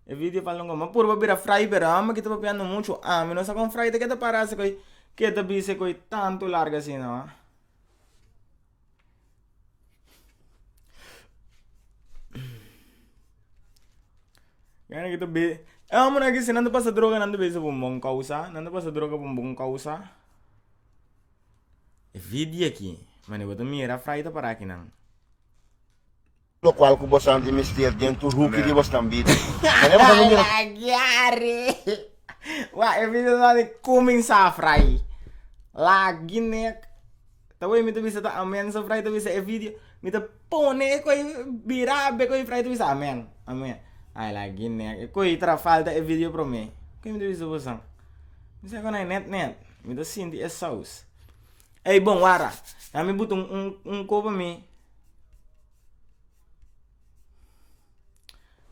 E video pa longo, ma purba bira frai pero amo ki ta papiando mucho, ami no sa kon frai ta keda para ase koi, keda bisa koi tanto largo asina wa. Gana ki ta be. E hombre aki si nan ta pasa droga nan ta beza pa un bon causa. Nan ta pasa droga pa un bon causa. E video aki, mane bo ta mira frai ta para akinan. Lokual ku bosan tin mester den tur huki di bosnan bida. Manera bosan ta mira. Lagare! Wak, e video ta di kuminsá frai. Lagi nek. Ta wei mi ta bisa ta amen so frai ta bisa e video. Mi ta pone e koi bira be koi frai ta bisa amen. Amen. Ai lagi nek. E koi tra falta e video promé. Koi mi ta bisa bosan. Mi sa konai net net. Mi ta sinti e saus. Ey bon wara. Ya mi buta un un un kopa mi.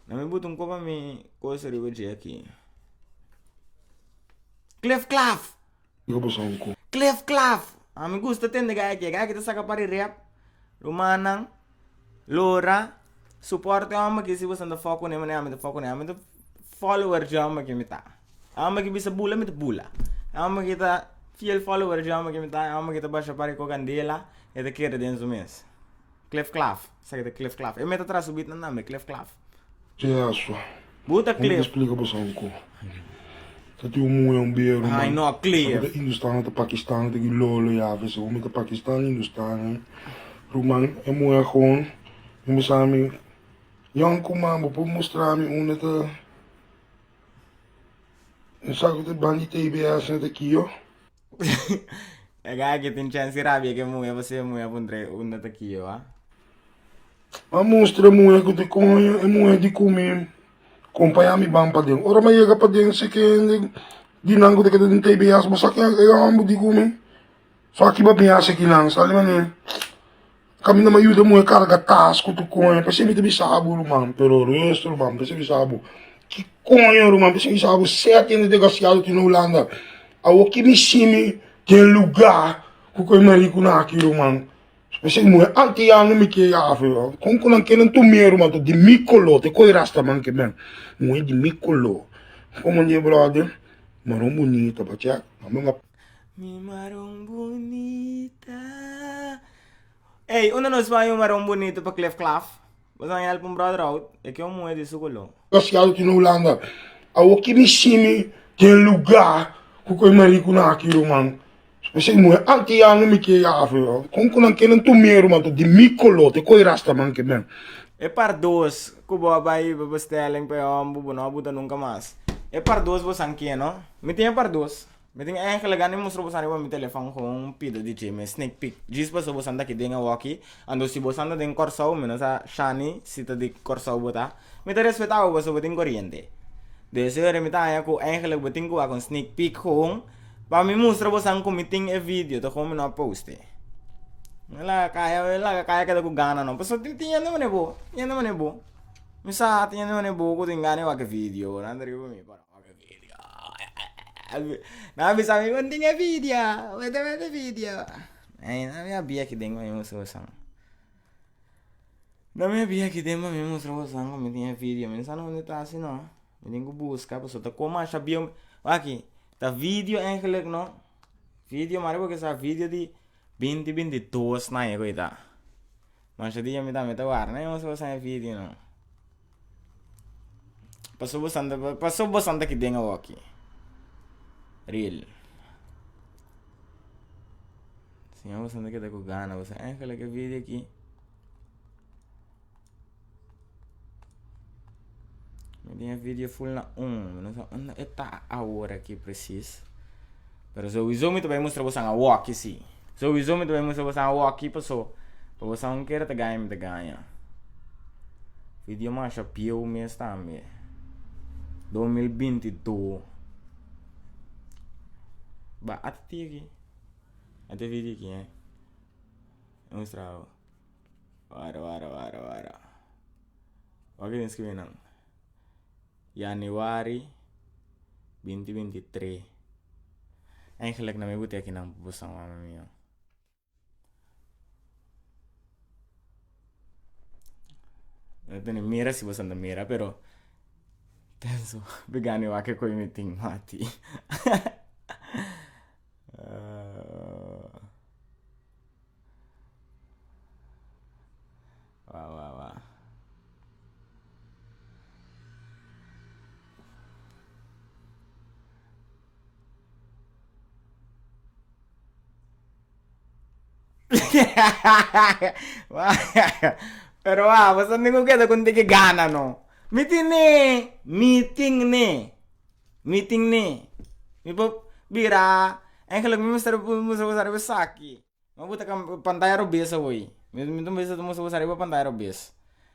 Na mi buta un kopa mi cosa riba dje aki. Cliff Claff! Cliff Claff! A mi gusta tende gai aki. Gai aki ta saka pari rap. Rumannan, Lora, support e homber aki si boso ta fo kune manera ami ta fo kune. Ami ta follower dje homber aki mi ta. E homber ki bisa bula mi ta bula. E homber ki ta fiel follower dje homber ki mi ta. E homber ki ta basha pari ko kandela e ta kere den su mes. Cliff Claff, esaki ta Cliff Claff. E meta tras su beat nan tambe, Cliff Claff. Jesu. Buta Como Cliff. explica boso un ko? Ta tin un muhe un beru Ai man. no, Cliff. Ta Hindustan ta Pakistan ta ki lolo ya vese umi ta Pakistan Hindustan. Ruman e muhe gewoon mi bisa mi yon kuma bo por mustra mi unda ta un saku ta bandi TBS na ta kiyo. E gai aki tin chance di rabia ke muhe pasobra e muhe a puntra e unda ta kiyo a. A mustra e muhe ku ta koño e muhe di ku mi kompaña mi ban paden. Ora mi a yega paden si ke hende di nan ku ta keda den TBS bo sa ke e homber di ku mi so aki bo a bin hasi akinan sali manera. Kaminda mi a yuda e muhe karga tas ku tur koño p'esei mi ta bisa bo ruman pero rust ruman p'esei mi bisa bo ki koño ruman p'esei mi bisa bo sete hende desgrasiado tin na Hulanda awor ki mi simi den luga ku koe marikuna aki ruman p'esei muhe antiano mi ke yafe kon ku nan ke nan tum'e ruman ta di mi kolo te koe rastaman ke men muhe di mi kolo komo di brother maron bunita pa chek. Mi maron bunita. Ey, unda nos bai un maron bunita pa Cliff Claff? Bo san help un brother out, e ke un muhe di su koló. Desgraciado tin na Hulanda. Awor ki mi simi den lugar ku koe marikuna aki ruman. Esei muhe antiano mi ke yafe. Kon ku nan ke nan tum'e ruman ta di mi kolo te koe rastaman ke men. E par dos ku bo a bai pa bestelling pa e homber bo no a buta nunka mas. E par dos bo san ke no? Mi tin e par dos. Mi tin enkele gana di mustra boso riba mi telefòn gewoon un pida di dje, mi sneak peek. Djis paso boso ta aki den awoki, anto si boso ta den Kòrsou, mi no sa Shani si ta di Kòrsou bo ta, mi ta respetá bo pasobra bo tin koriente. Des ora mi ta haña ku eigenlik bo tin ku wak un sneak peek gewoon pa mi mustra boso ku mi tin e video, ta gewoon mi no a post e. Mi laga kaya, mi laga kaya keda ku gana no, pasobra tin hende manera bo, tin hende manera bo. Mi sa tin hende manera bo ku tin gana di wak e video, nan ta riba mi. Nan a bisa mi bon tin e video, bo ta mete video. Ay, nan mi a bia ki den pa mi mustra boso. Nan mi a bia ki den pa mi mustra boso ku mi tin e video. Mi no sa donde ta si no. Mi tin ku buska pasobra ta koma masha bieu. Wak, ta video eigenlijk no. Video, mari bo ke sa video di binti 22 na e ku ta. Masha dia mi tambe ta warda mi mustra boso e video no. Paso bosan ta paso bosan ta ki den awoki. Real. Señor bosan ta keda ku gana bosan eigenlijk e video aki. Mi tin e video full na un. Mi no sa unda e ta awor aki precies. Pero sowieso mi ta bai mustra bosan awoki si. Sowieso mi ta bai mustra bosan awoki paso pa bosan un kere ta gaña mi ta gaña. Video masha bieu mes tambe. 2022. Ba ata ti aki. Ata video aki eh. Mustra bo. Wara wara wara wara. Wak tin skribi nan. Januari 2023. Eigenlijk na mi buti aki nan pa bosan mama mio. No tene mira si bosan ta mira pero penso bigani wak e koe mi tin mati. Wa wa wa. Pero ah, boso tin ku keda ku un tiki gana no. Mi tin ne, mi tin ne, mi tin ne. Mi por bira, eigenlijk mi mester mustra boso ariba esaki. Mi a buta pantaya robes awor. Mi ta mester mustra boso ariba pantaya robes.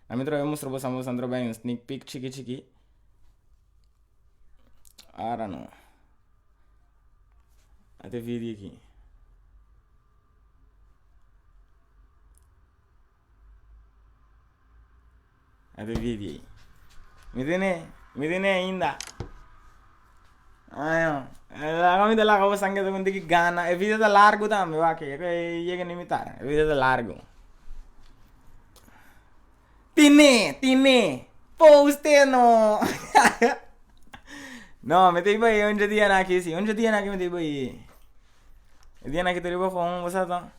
Na mi trobe mustra boso, boso a trobe un sneak peek chiki chiki. Ara no. Ate video aki. Ate video ei. Mi tene, mi tene ainda. Ayo, laga mi ta laga bo sangue ta ku gana. E video ta largu tambe, wak, e yega ni mitar. E video ta largu. Tine, tine, poste no. No, mi ta iba ei un dia na aki si, un dia na aki mi ta iba ei. E dia na aki ta riba gewoon, bo sa ta.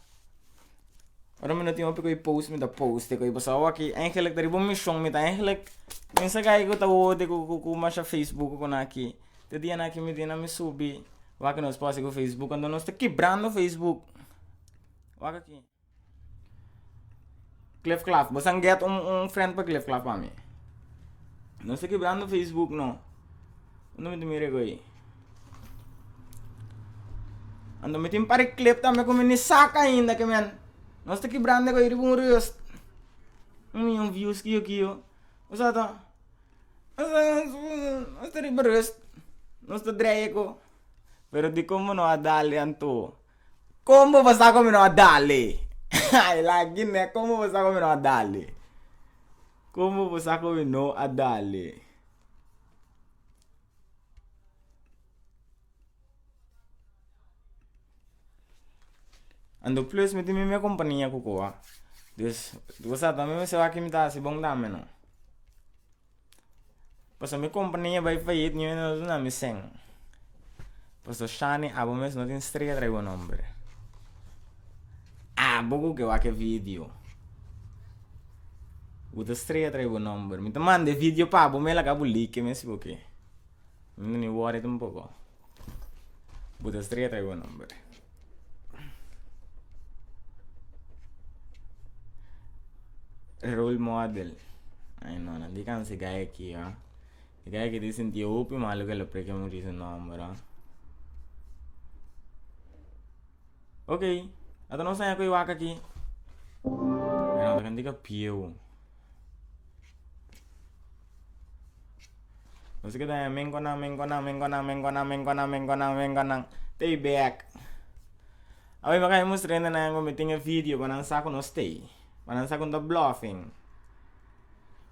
Ora mi no tin hopi ku post, mi ta post ku pasobra awor aki eigenlijk ta riba un mishon, mi ta eigenlijk mi sa kai ku ta worde ku ku ku masha Facebook ku nan aki. Te dia na aki mi tin na mi subi wak nos por hasi ku Facebook, anto nos ta kibrando Facebook. Wak aki. Cliff Claff, bo san get un un friend pa Cliff Claff pa mi. Nos ta kibrando Facebook no. Unda mi ta mira e goy? Ando mi tin par clip tambe ku mi ni saka ainda ke men. Nos ta kibrando e goy riba un rust. Un miyon views kiyo kiyo. Bo sa ta. Nos ta riba rust. Nos ta drei e ko. Pero dikon bo no a dal e anto? Kon bo sa ku mi no a dale? Ay laki ne, kon bo sa ku mi no a dale? Kon bo sa ku mi no a dale? Anto plus mi tin mi mes kompania ku koa. Dus, bo sa tambe mi sa wak mi ta hasi bon tambe no. Pasobra mi kompania bai fayit niun hende no duna mi sèn. Pasobra Shani abo mes no tin strea trae bo nomber. Abo ku ke wak e video. Bo ta strea trae bo nomber. Mi ta manda e video pa bo mi a laga bo like mes si bo ke. Mi no ni worry tampoko. Bo ta strea trae bo nomber. Role model. Ay no, nan di cansa e guy aki, ah. E guy aki di sinti hopi malo ke lo preke muri su nomber, ah. Ok, ata nos haña ku e wak aki. Ay no, ta kantika pieu. Nos a keda haña mengonan, mengonan, mengonan, mengonan, mengonan, mengonan, mengonan. Tei bek. Awe mi a kai mustra hendenan ku mi tin e video pa nan sa ku nos tei. Pa nan sa ku no ta bluffing.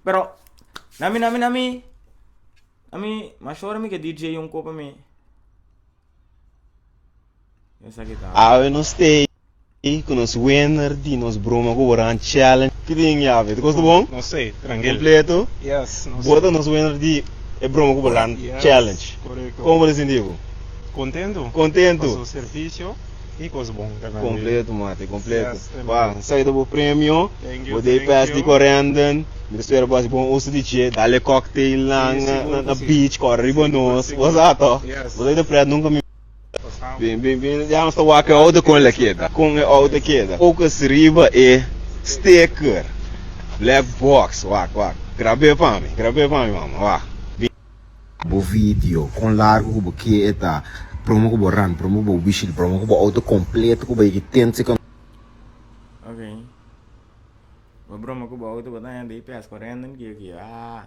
Pero, nami, nami, nami, nami, mashora mi ke DJ un ko pa mi. Esaki ta. Awe nos tei ku nos winner di nos broma ku Boran challenge. Ki tin yabe? Tur kos ta bon? Nos tei, tranquil. Completo? Yes, nos Bo ta nos winner di e broma ku Boran challenge. Korekto. Komo bo ta sinti bo? Contento. Contento. Paso servicio y cos bon ta grandi. Completo mate, completo. Yes, tremendo. Wah, esaki ta bo premio. Thank you, Bo day thank pass di you. Corendon. Mi ta spera bo haci bon uso di dje. Dale cocktail nan Sí, sigur na cu si. beach, core riba Sigur, nos. sigur. Bo sa toch? Yes. Bo ta di pret nunca mi. Pasamos. Bin, bin, bin. Ya nos ta wak e auto con la keda. Con e auto keda. Focus riba e sticker. Black box. Wak, wak. Grab'é pa mi. Grab'é pa mi, mama. Wak. Bin. Bo video, kon largu ku bo ke e ta, promo ku bo run, promo ku bo wishil, promo ku bo auto kompleto ku bo yegi ten sekondo. Ok. Bo broma ku bo auto bo ta haña DPS korendo ki ki ah.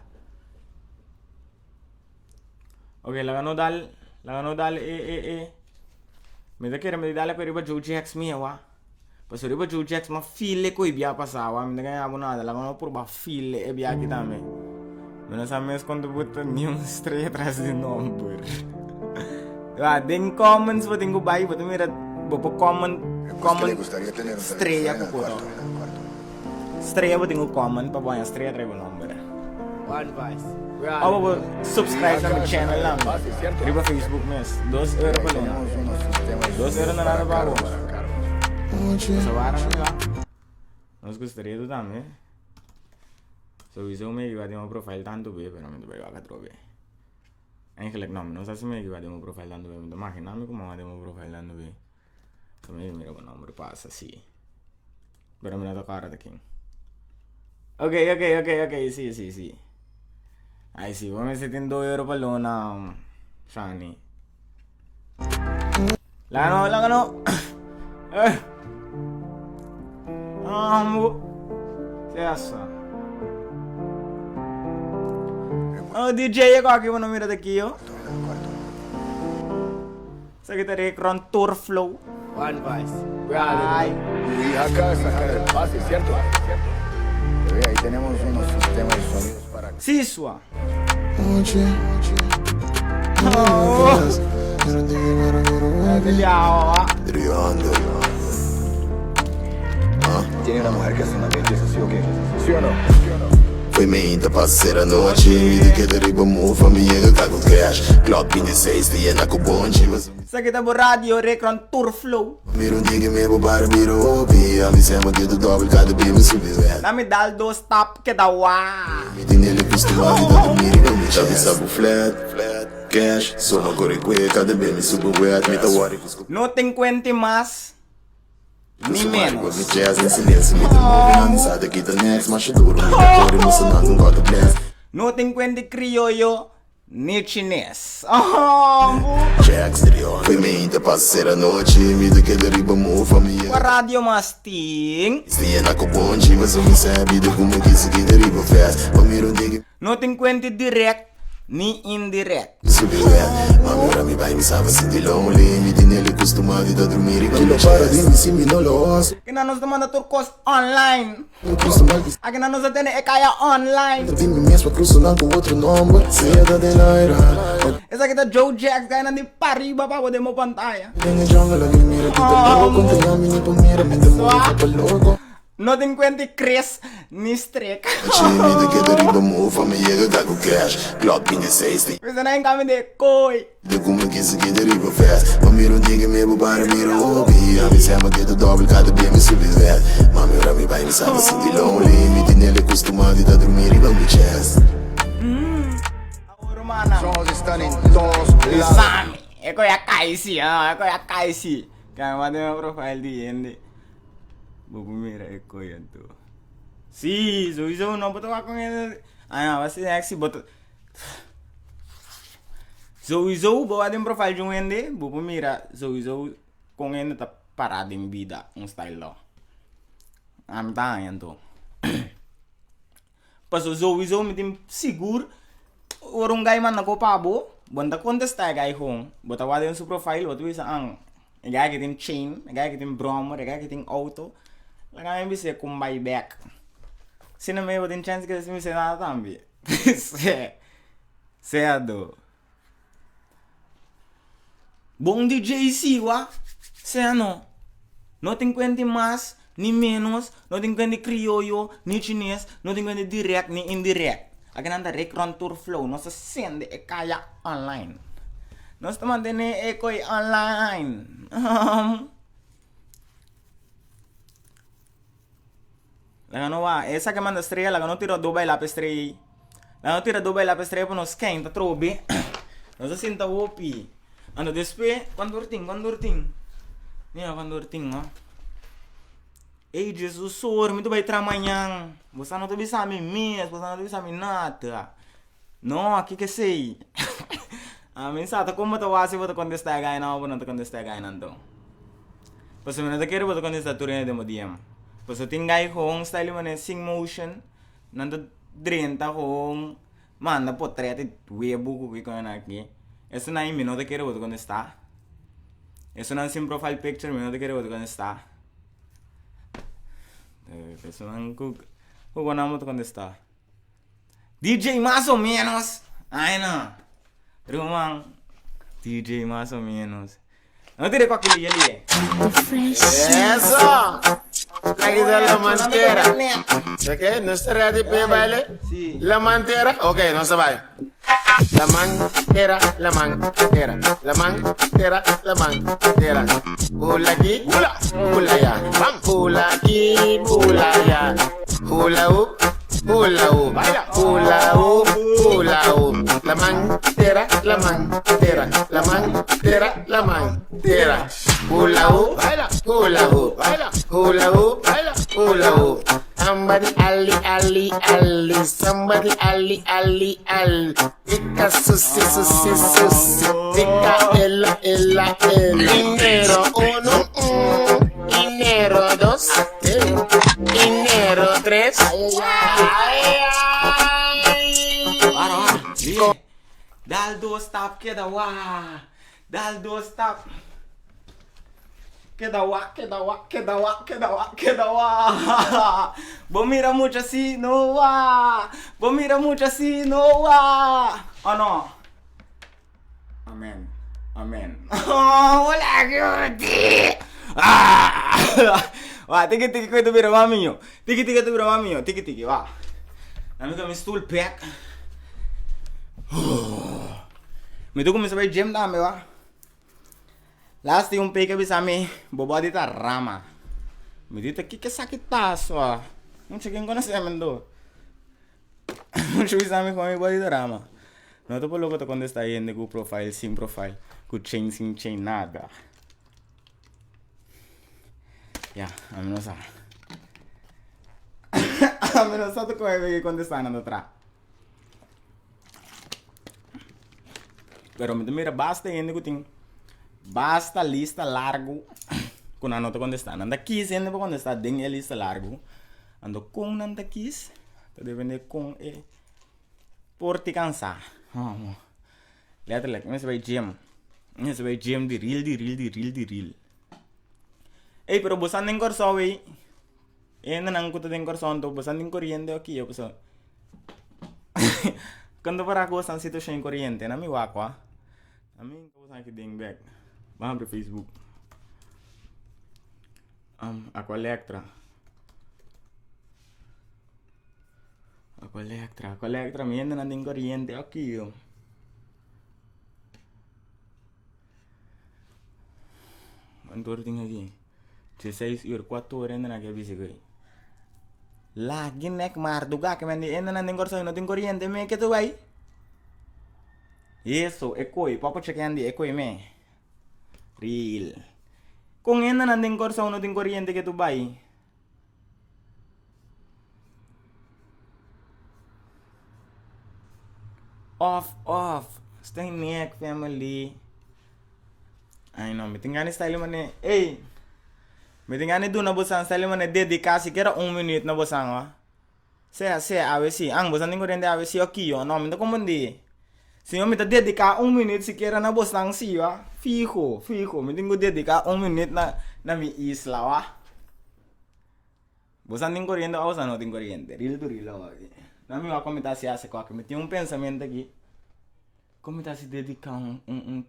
Ok, laga no dal, laga no dal e e e. Mi ta kere mi ta dal ku riba Joe Jax mi awa. Pasobra riba Joe Jax m'a feel e koe bia pasa awa, mi ta gaña bo nada, laga no purba feel e bia aki tambe. Mi no sa mes kon ta buta ni un strea tras di nomber. Wa, den comments bo tin ku bai, bo ta mira, bo por comment, comment strea ku por. Strea bo tin ku comment pa bo haña strea trae bo nomber. Of bo por subscribe na mi channel tambe, riba Facebook mes, 2 euro pa luna. 2 euro no nada pa bo. Pasobra no ta. Nos gustaria tu tambe. Sowieso mi a den bo profile tantu be, pero mi ta bai wak atrobe. Eigenlijk no, mi no sa si mi a den bo profile tantu be, mi ta magina mi ku mi a den bo profile tantu be. So mi mira bo nomber pasa si. Pero mi no ta kòrda ken. Ok, ok, ok, ok, si, si, si. Ai si, bo mester tin 2 euro pa luna, Shani. Laga no, laga no. Eh. Amo. Sesa. Oh, DJ, e aki bo no mira de aki, yo. Sa kita Rick Ron Tour Flow. One Vice. Ay. Y acá sacar el pase, ¿cierto? Pero ahí tenemos unos sistemas de sonidos para... Sisua. Tiene una mujer que es una belleza, ¿sí o qué? ¿Sí o no? Foi meinta pa ser anochi Mi di keda riba mufa mi yega ka ku cash Klok 26 ta yena ku bonchi Esaki ta bo radio Recron Tour Flow. Mira un digi mi bo para bira hopi A mi sema keda dobel kada bia mi subi wet Na mi dal dos stap keda wa. Mi tinele kustumá di ta drumi riba mi chest Ta bisa bo flat, cash, soma kore kue kada bia mi subi wet Mi ta worry ku No tin kuenti mas. Ni menos. No tin kuenti krioyo ni chines. Kua radio mas tin? No tin kuenti direct ni indirect. Kina nos ta manda tur kos online. Akina nos ta tene e kaya online. Esaki ta Joe Jax gainan di pariba pa bo den bo pantaya. No tin cuenta di Chris ni Strick. Bisa nan cambia di kooi. Sami, e kooi a kai si, e kooi a kai si. Kamba den profile di hende. Bo por mira e koe anto. Sí, sowieso no bo ta wak con e. Ah, no, si si bo ta. Sowieso bo wak den profile di un hende, bo por mira sowieso con hende ta para den bida, un style lo. Ami ta haña anto. Paso sowieso mi tin sigur ora un guy manda ko pa bo, bo no ta contesta e guy gewoon. Bo ta wak den su profile, bo ta bisa an e guy aki tin chain, e guy aki tin brommer, e guy aki tin auto. Laga mi bis'é kon bai bek. Si no me bo tin chance keda sin bis'é nada tambe. Sea do. Bon DJ si wa, sea no. No tin cuenti mas ni menos, no tin cuenti crioyo ni chines, no tin cuenti direct ni indirect. Aki nan ta Rick Ron Tour Flow, nos ta sende e kaya online. Nos ta mantene e koe online. Laga no wa, esa ke manda strea laga no tira do baila pa e strea ei. Laga no tira do baila pa e strea pa nos kenta trobe. Nos a sinta hopi. Anto despues, cuanto or tin, cuanto or tin? Mira cuanto or tin no. Ey Jesus sor, mi ta bai traha mañan. Boso no ta bisa mi mes, boso no ta bisa mi nada. No, kiko esei? Ami sa ta kon bo ta wak si bo ta kontestá e gainan o bo no ta kontestá e gainan anto. Pasobra mi no ta kere bo ta kontestá tur hende den bo DM. Pasobra tin gai gewoon sta li manera sin motion, nan ta drenta gewoon manda potret di webu ku kiko nan aki. Esunnan mi no ta kere bo ta kontestá. Esunnan sin profile picture mi no ta kere bo ta kontestá. Esunnan ku ku nan bo ta kontestá. DJ mas o menos. Ay no. Ruman. DJ mas o menos. No tire kwa kili yeli. Eso. Aquí está la mantera. Ok, no está ready para baile? Sí. La mantera. Ok, no se vaya. La mantera, la mantera, la mantera, la mantera. Hula aquí, hula, hula allá. Hula aquí, hula allá. Hula hoop, hula hoop, hula hoop, hula hoop. La mantera, la mantera, la mantera, la mantera. Hula hoop, hula hoop, hula hoop, Hula hoop. Somebody ali ali ali. Somebody ali ali ali. Tika susi susi susi. Tika ela ela ela. Enero uno, enero dos, enero tres. Ay, ay. Wara, wara. Lihe. Dal dos stap, keda wa. Dal dos stap. Keda wa, keda wa, keda wa, keda wa, keda wa. Bo mira mucha si no wa. Bo mira mucha si no wa. Oh no. Amen. Amen. Oh, hola, cutie. Ah! Wa, tiki tiki koe tu bira mami yo. Tiki tiki tu bira mami yo. Tiki tiki, wa. Nami ka mi stoel bek. Mi tu kuminsa bai gym tambe, wa. Last tin un peke bisa mi, bo body ta rama. Mi di ta kiko esaki ta so? Mucha ken konosé mi ando. Mucha bisa mi kon mi body ta rama. No ta por loko ta kontestá hende ku profile sin profile, ku chain sin chain, nada. Ya, ami no sa. Ami no sa ta kon e peke kontestá nan ta tra. Pero mi ta mira basta hende ku tin basta lista largu ku nan no ta kontestá. Nan ta kis hende pa kontestá den e lista largu. Anto kon nan ta kis ta depende kon e por ti kansá. Letterlijk, mi mester bai gym. Mi mester bai gym di ril, di ril, di ril, di ril. Ey, pero bo san den Kòrsou ey. E hendenan ku ta den Kòrsou anto bo san den koriente o kiyo pasobra Kando para ku bo san situashon di koriente na mi wak wak. Ami nunka bo san aki den bek. Ban habri Facebook. Aqualectra. Aqualectra, Aqualectra mi hendenan den koriente o kiyo. Cuanto ora tin aki? Dieseis ur, cuatro ora hende nan ke bisa koe. Lagi nek marduga ke men di hende nan den Kòrsou no tin koriente me ke ta bai. Eso e koi poko chekean di e koi me. Real. Kon hende nan den Kòrsou no tin koriente ke tu bai? Off off stay nek family ay no mi tin gana di style mane ey mi tin gana di duna bosan style mane dedica sikiera un minuut na bosan wa sea sea awe si an bosan tin corriente awe si o kiyo no mi ta comprende si mi ta dedica un minuut sikiera na bosan si wa fiho fiho mi tin cu dedica un minuut na na mi isla wa. Bosan tin koriente o bosan no tin koriente? Ril tu ril awor aki. Na mi wak kon mi ta hasi hasi kòke. Mi tin un pensamentu aki. Kon mi ta hasi dediká un un un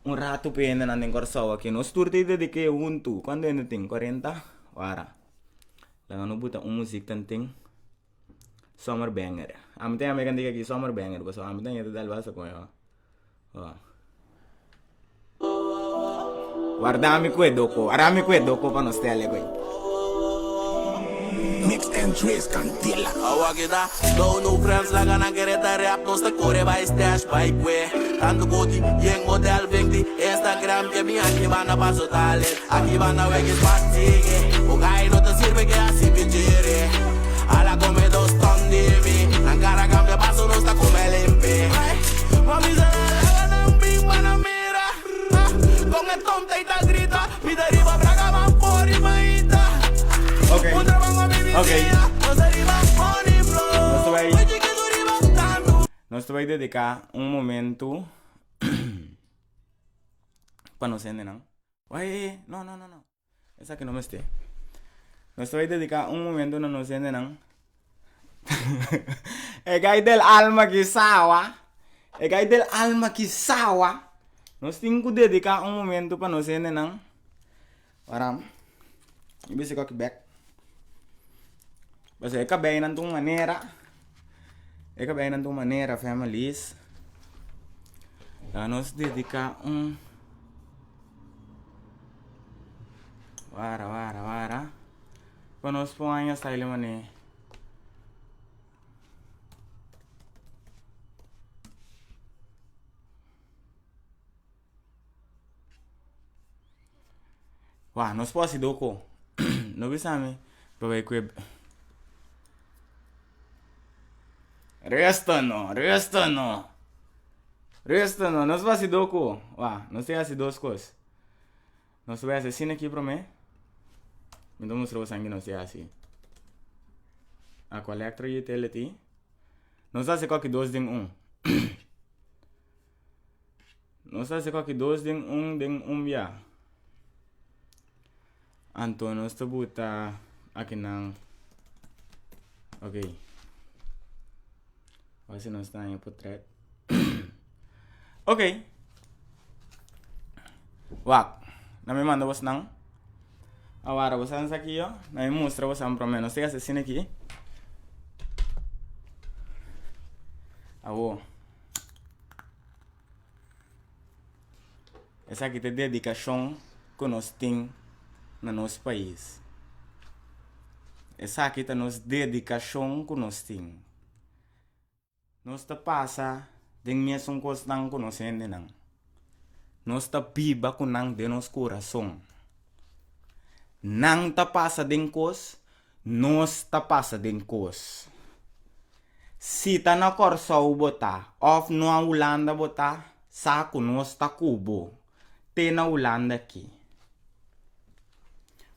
un ratu pa e hendenan den Kòrsou aki. Nos tur ta dedik'é huntu. Kuantu hende tin? Kuarenta? Wara. Laga nos buta un muzik tanten. Summer banger. Ami ta yama e kantika aki summer banger pasobra ami ta yeta dal basta kon e. Warda mi ku e doko, warda mi ku e doko pa nos tele koe. Mix and Trace Candela. Awa ki ta down no friends laga nan kere ta rap nos ta kore bai stash bai kue tantu koti yen hotel venti Instagram ke mi aki banda paso talent aki banda weki spat sige bo gai no ta sirbi ke asi pichiri ala come dos ton di mi nan kara cambia paso nos ta come limpi. Ok, ok. Nos ta bai, nos ta bai dedica un momento pa nos hendenan. Oye, no, no, no, no. Esaki no mester. Nos ta bai dedica un momento na nos hendenan. E gai del alma ki sawa. E gai del alma ki sawa. Nos tin ku dedica un momento pa nos hendenan. Ora, mi bisa koki bek. Pasobra e kabeinan ta un manera. E kabeinan ta un manera, families. Laga nos dedica un. Wara, wara, wara. Pa nos pon aña style mane. Wah, nos por hasi doko. No bisa mi pa bai kue Resta no, resta no. Resta no, nos hasi dos ko. Wa, nos ta hasi dos kos. Nos ta bai hasi asina aki promé. Mi ta mustra boso anki nos ta hasi. Aqua Electro Utility. Nos ta hasi koki dos den un. Nos ta hasi koki dos den un den un bia. Anto nos ta buta akinan. Ok. Awor si nos ta haña potret. Ok. Wak. Na mi manda bosnan. Awara bosan sa aki yo. Na mi mustra bosan prome. Nos ta hasi asina aki. Awo. Esaki ta dedikashon ku nos tin na nos pais. Esaki ta nos dedikashon ku nos tin. Nos ta pasa den mesun kosnan ku nos hendenan. Nos ta biba ku nan den nos kurason. Nan ta pasa den kos, nos ta pasa den kos. Si ta na Kòrsou bo ta òf no a Hulanda bo ta, sa ku nos ta ku bo te na Hulanda aki.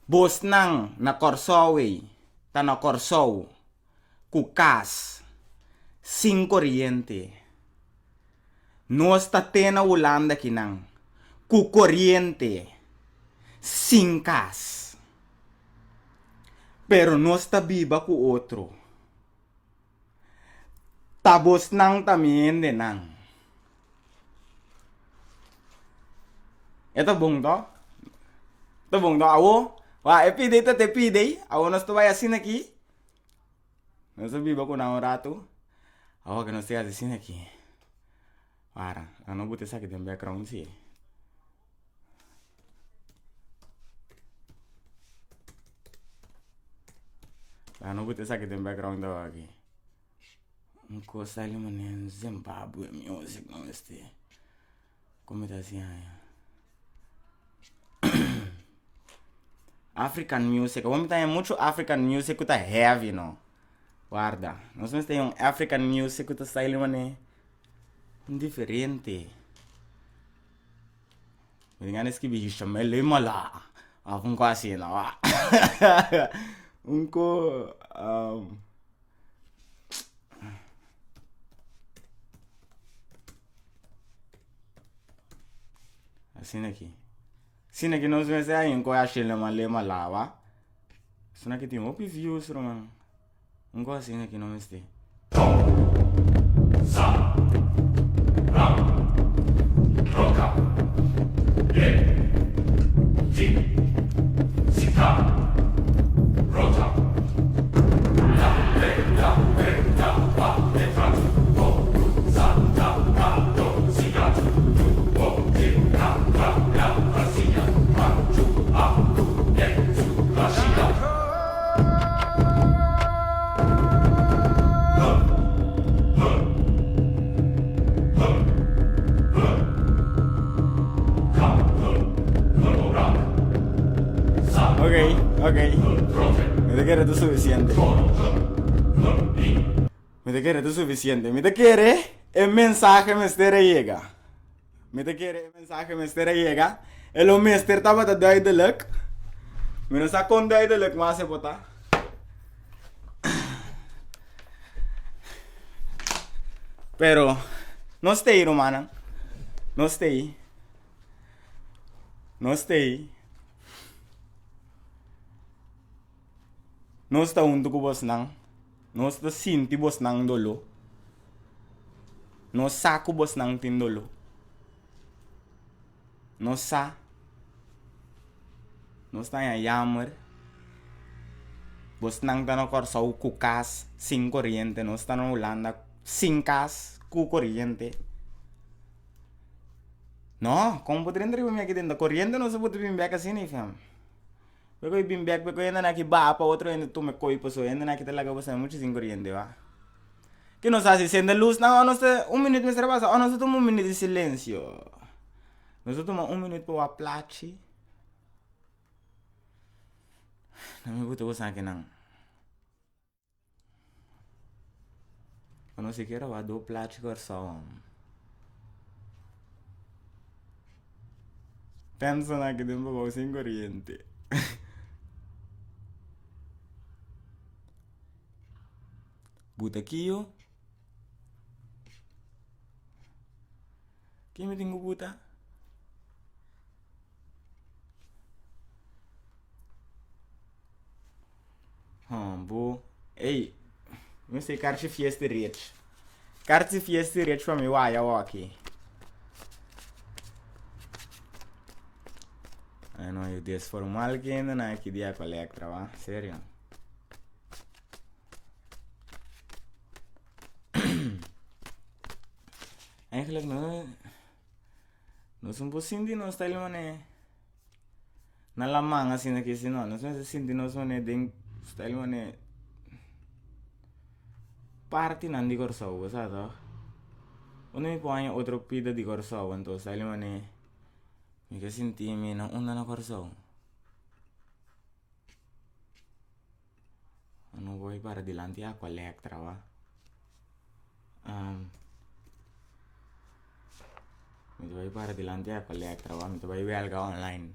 Bosnan na Kòrsou ei ta na Kòrsou ku kas sin koriente. Nos ta te na Hulanda akinan ku koriente sin kas. Pero nos ta biba ku otro. Ta bosnan ta mi hendenan. E ta bon to? Ta bon to? Awo, wa e pidi ta te pidi. Awo nos ta bai asina aki. Nos ta biba ku nan un ratu. Awo ke nos ta hasi asina aki. Para, a no buta esaki den background si. A no buta esaki den background awo aki. Un kos sali manera Zimbabwe music no mester. Como ta hasi aña? African music. Awor mi ta haña mucho African music ku ta heavy no. Warda. Nos mester haña un African music ku ta style manera un diferente. Mi tin gana di skibi Hishamele Mala òf un ko asina wa. Un ko um. Asina aki. Asina aki nos mester haña un ko Hashele Male Mala wa. Asina aki tin hopi views ruman. Un kos asina aki no mester. Ok, ok. Mi ta kere ta suficiente. Mi ta kere ta suficiente. Mi ta kere e mensahe mester a yega. Mi ta kere e mensahe mester a yega. E lo mester tabata duidelijk. Mi no sa kon duidelijk mas e por ta. Pero nos ta ei rumannan. Nos ta ei. Nos ta ei. Nos ta huntu ku bosnan. Nos ta sinti bosnan doló. Nos sa ku bosnan tin doló. Nos sa. Nos ta haña yammer. Bosnan ta na Kòrsou ku kas sin koriente. Nos ta na Hulanda sin kas ku koriente. No, kon por drenta riba mi aki den? Koriente no se por bin bèk asina, fam. Beko i bin bek beko hendenan aki baha pa otro hende tuma e koi paso hendenan aki ta laga bo muchu sin koriente ba. Ke nos hasi sende lusnan o nos ta un minut mester a pasa o nos ta tuma un minut di silensio. Nos ta tuma un minut pa wak plachi. No mi gusta bosa akinan. Bo no sikiera wak do plachi Kòrsou. Pensa na ki den pabou sin koriente. Buta kiyo? Ki mi tin ku buta? Hombo. Ey, mi mester karchi fiesta rich. Karchi fiesta rich pa mi waya awaki. Ay no, yo desformal que anda na aki dia collectra, wa? Serio. Eigenlijk no, nos un por sinti nos ta mane na laman asina ki si no, nos mester sinti nos mane den style mane partinan di Kòrsou, bo sa tòg? Unda mi por haña otro pida di Kòrsou anto style mane mi ke sinti mi na unda na Kòrsou. No voy para dilanti Aqualectra wa. Mi ta bai para dilanti Aqualectra wa. Mi ta bai welga online.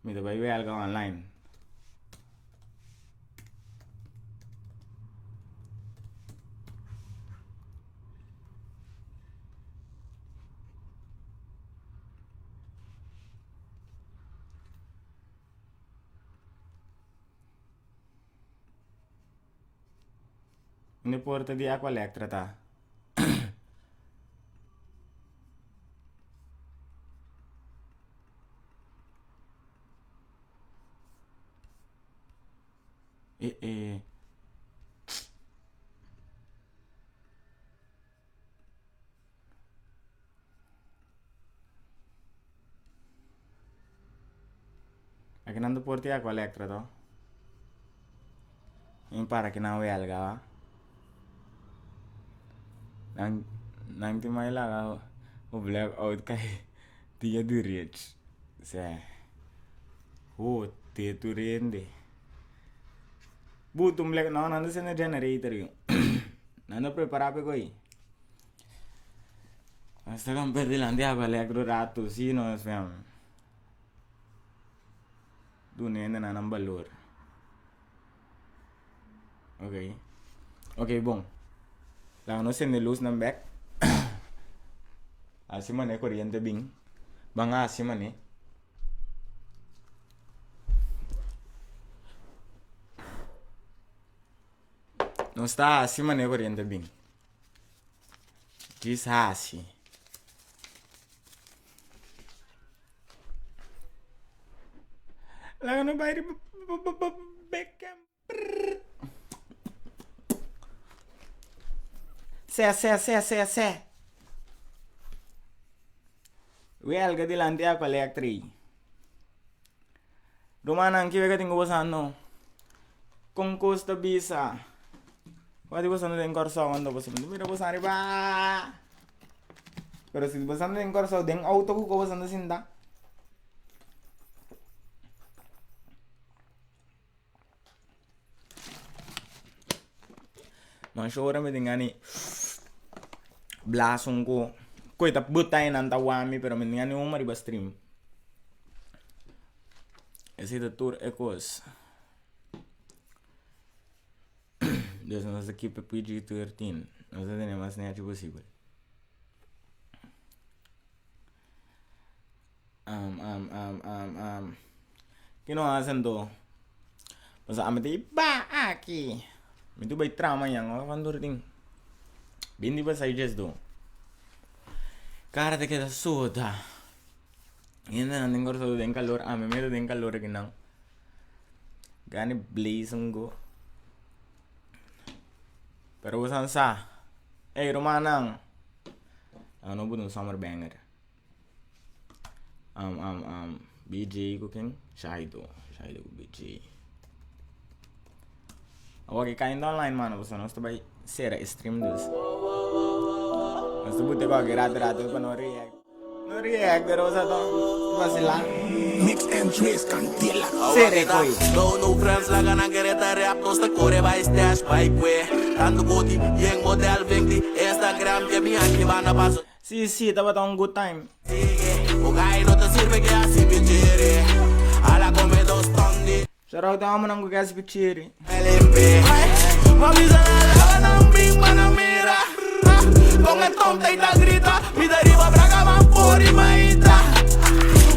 Mi ta bai welga online. Unda e porta di Aqualectra ta? Eh eh. Aki nan ta por ti Aqualectra to. Mi para aki nan welga wa. Nan nan tin mai laga o black out kai dia di rich. Se. Ho te tur hende. Buta un black no nan ta sende generator yu. Nan ta prepara pa e ko'i. Nos ta kamper dilanti agua electro rato si nos fem duna hende nan nan balor. Ok, ok bon. Laga nos sende luz nan bek. Hasi mane koriente bin. Ban hasi mane. Nos ta hasi mane koriente bin. Djis hasi. Laga no bai riba beken. Se se se se se. Welga dilanti aqua electric. Rumannan ki wega tin ku boso no? Kon kos ta bisa? Wak di boso no den Kòrsou anto boso no ta mira boso ariba. Pero si boso anda den Kòrsou den outo ku boso anda sinta. Masha ora mi tin gana blas un ku koe ta buta einan ta wami pero mi tin gana un riba stream. Esei ta tur e kos. Dus nos ta keep e PG-13. Nos ta tene mas nechi posibel. Um, um, um, um, um. Ki no hasi anto? Pasobra ami ta i ba aki. Mi tu bai traha mañan ora cuanto ora tin? Binti pa seis djes do. Cara ta keda soda. Hendenan den Kòrsou ta den kalor, ami mes ta den kalor akinan. Gani blaze un go. Pero bo san sa. Ey rumannan, laga no put un summer banger. Um, um, um, BJ ku ken? Shaido. Shaido ku BJ. Awor ki kainda online mano, pasobra nos ta bai sera e stream dus. Nos ta bute koke rato rato pa no react. No react, pero sa to vacila. Mix and trace candela. Sere koi. No, no friends, laga nan kere ta rap, nos ta kore bai stash bai kwe. Tantu goti, yen model ving di Instagram, ke mi aki banda paso. Si, si, tabata un good time. O gai no ta sirve ke hasi pichiri. Ala come dos ton di. Shout out ta homonan ku ke hasi pichiri. LMP. Mami sa na laga nan bing pa nan mira. Con e tonta y ta grita. Mi ta riba braga man por y maita.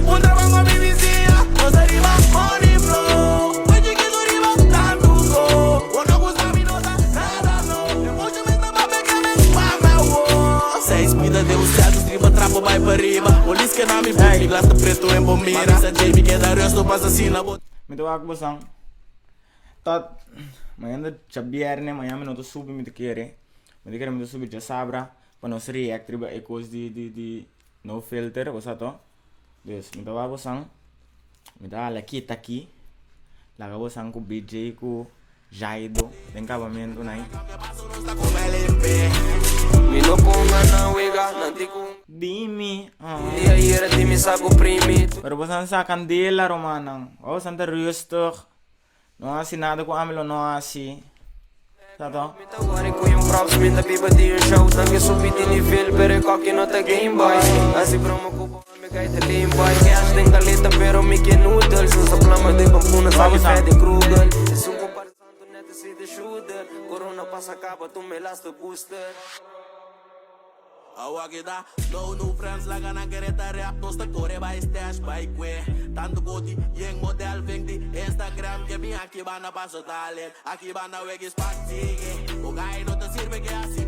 Un trabango mi vicia. Nos ta riba money flow. Wey chiquito riba tantu go. Bo no gusta mi no ta nada no. E mucho mi ta papia ke me mama wo. Seis mida de un Celsius riba trapo bai pa riba. Polis ke na mi boot mi glas ta preto en bo mira. Mami sa Jamie keda resto pasa asina bo. Mi ta wak bosan. Tot mañana ta djabierne, mañana mi no ta subi mi ta kere. Mi ta kere mi ta subi djasabra pa nos react riba e kos di di di no filter bo sa to. Dus mi ta wak bosan, mi ta hala kita aki, laga bosan ku BJ ku Jaido den kabamentu nai. Mi no ponga na wega, nan ti ku Dimi, ah. Dia yera di mi sa ku primi. Pero bosan sa kandela rumannan. Wou bosan ta rustig. No hasi nada ku ami lo no hasi. Sa to? Mi ta worry ku yung props, mi ta biba di yung show. Tangi subi di nivel, pero e koki no ta game boy. Hasi broma ku bo ami kai ta lame boy. Cash den kaleta, pero mi ke noodles. Usa plama de pampuna, Wou sabi bosan. Freddy Krueger. Esun ku parse santo net si de shooter. Corona pasa kaba, tu me laste booster. Awakita, no no friends laga nan kere ta rap, nos ta kore bai stash bai kwe. Tantu goti, yen model ving di Instagram, ke mi aki banda paso talent, aki banda wegi spak sige. O gai no ta sirve ke asi.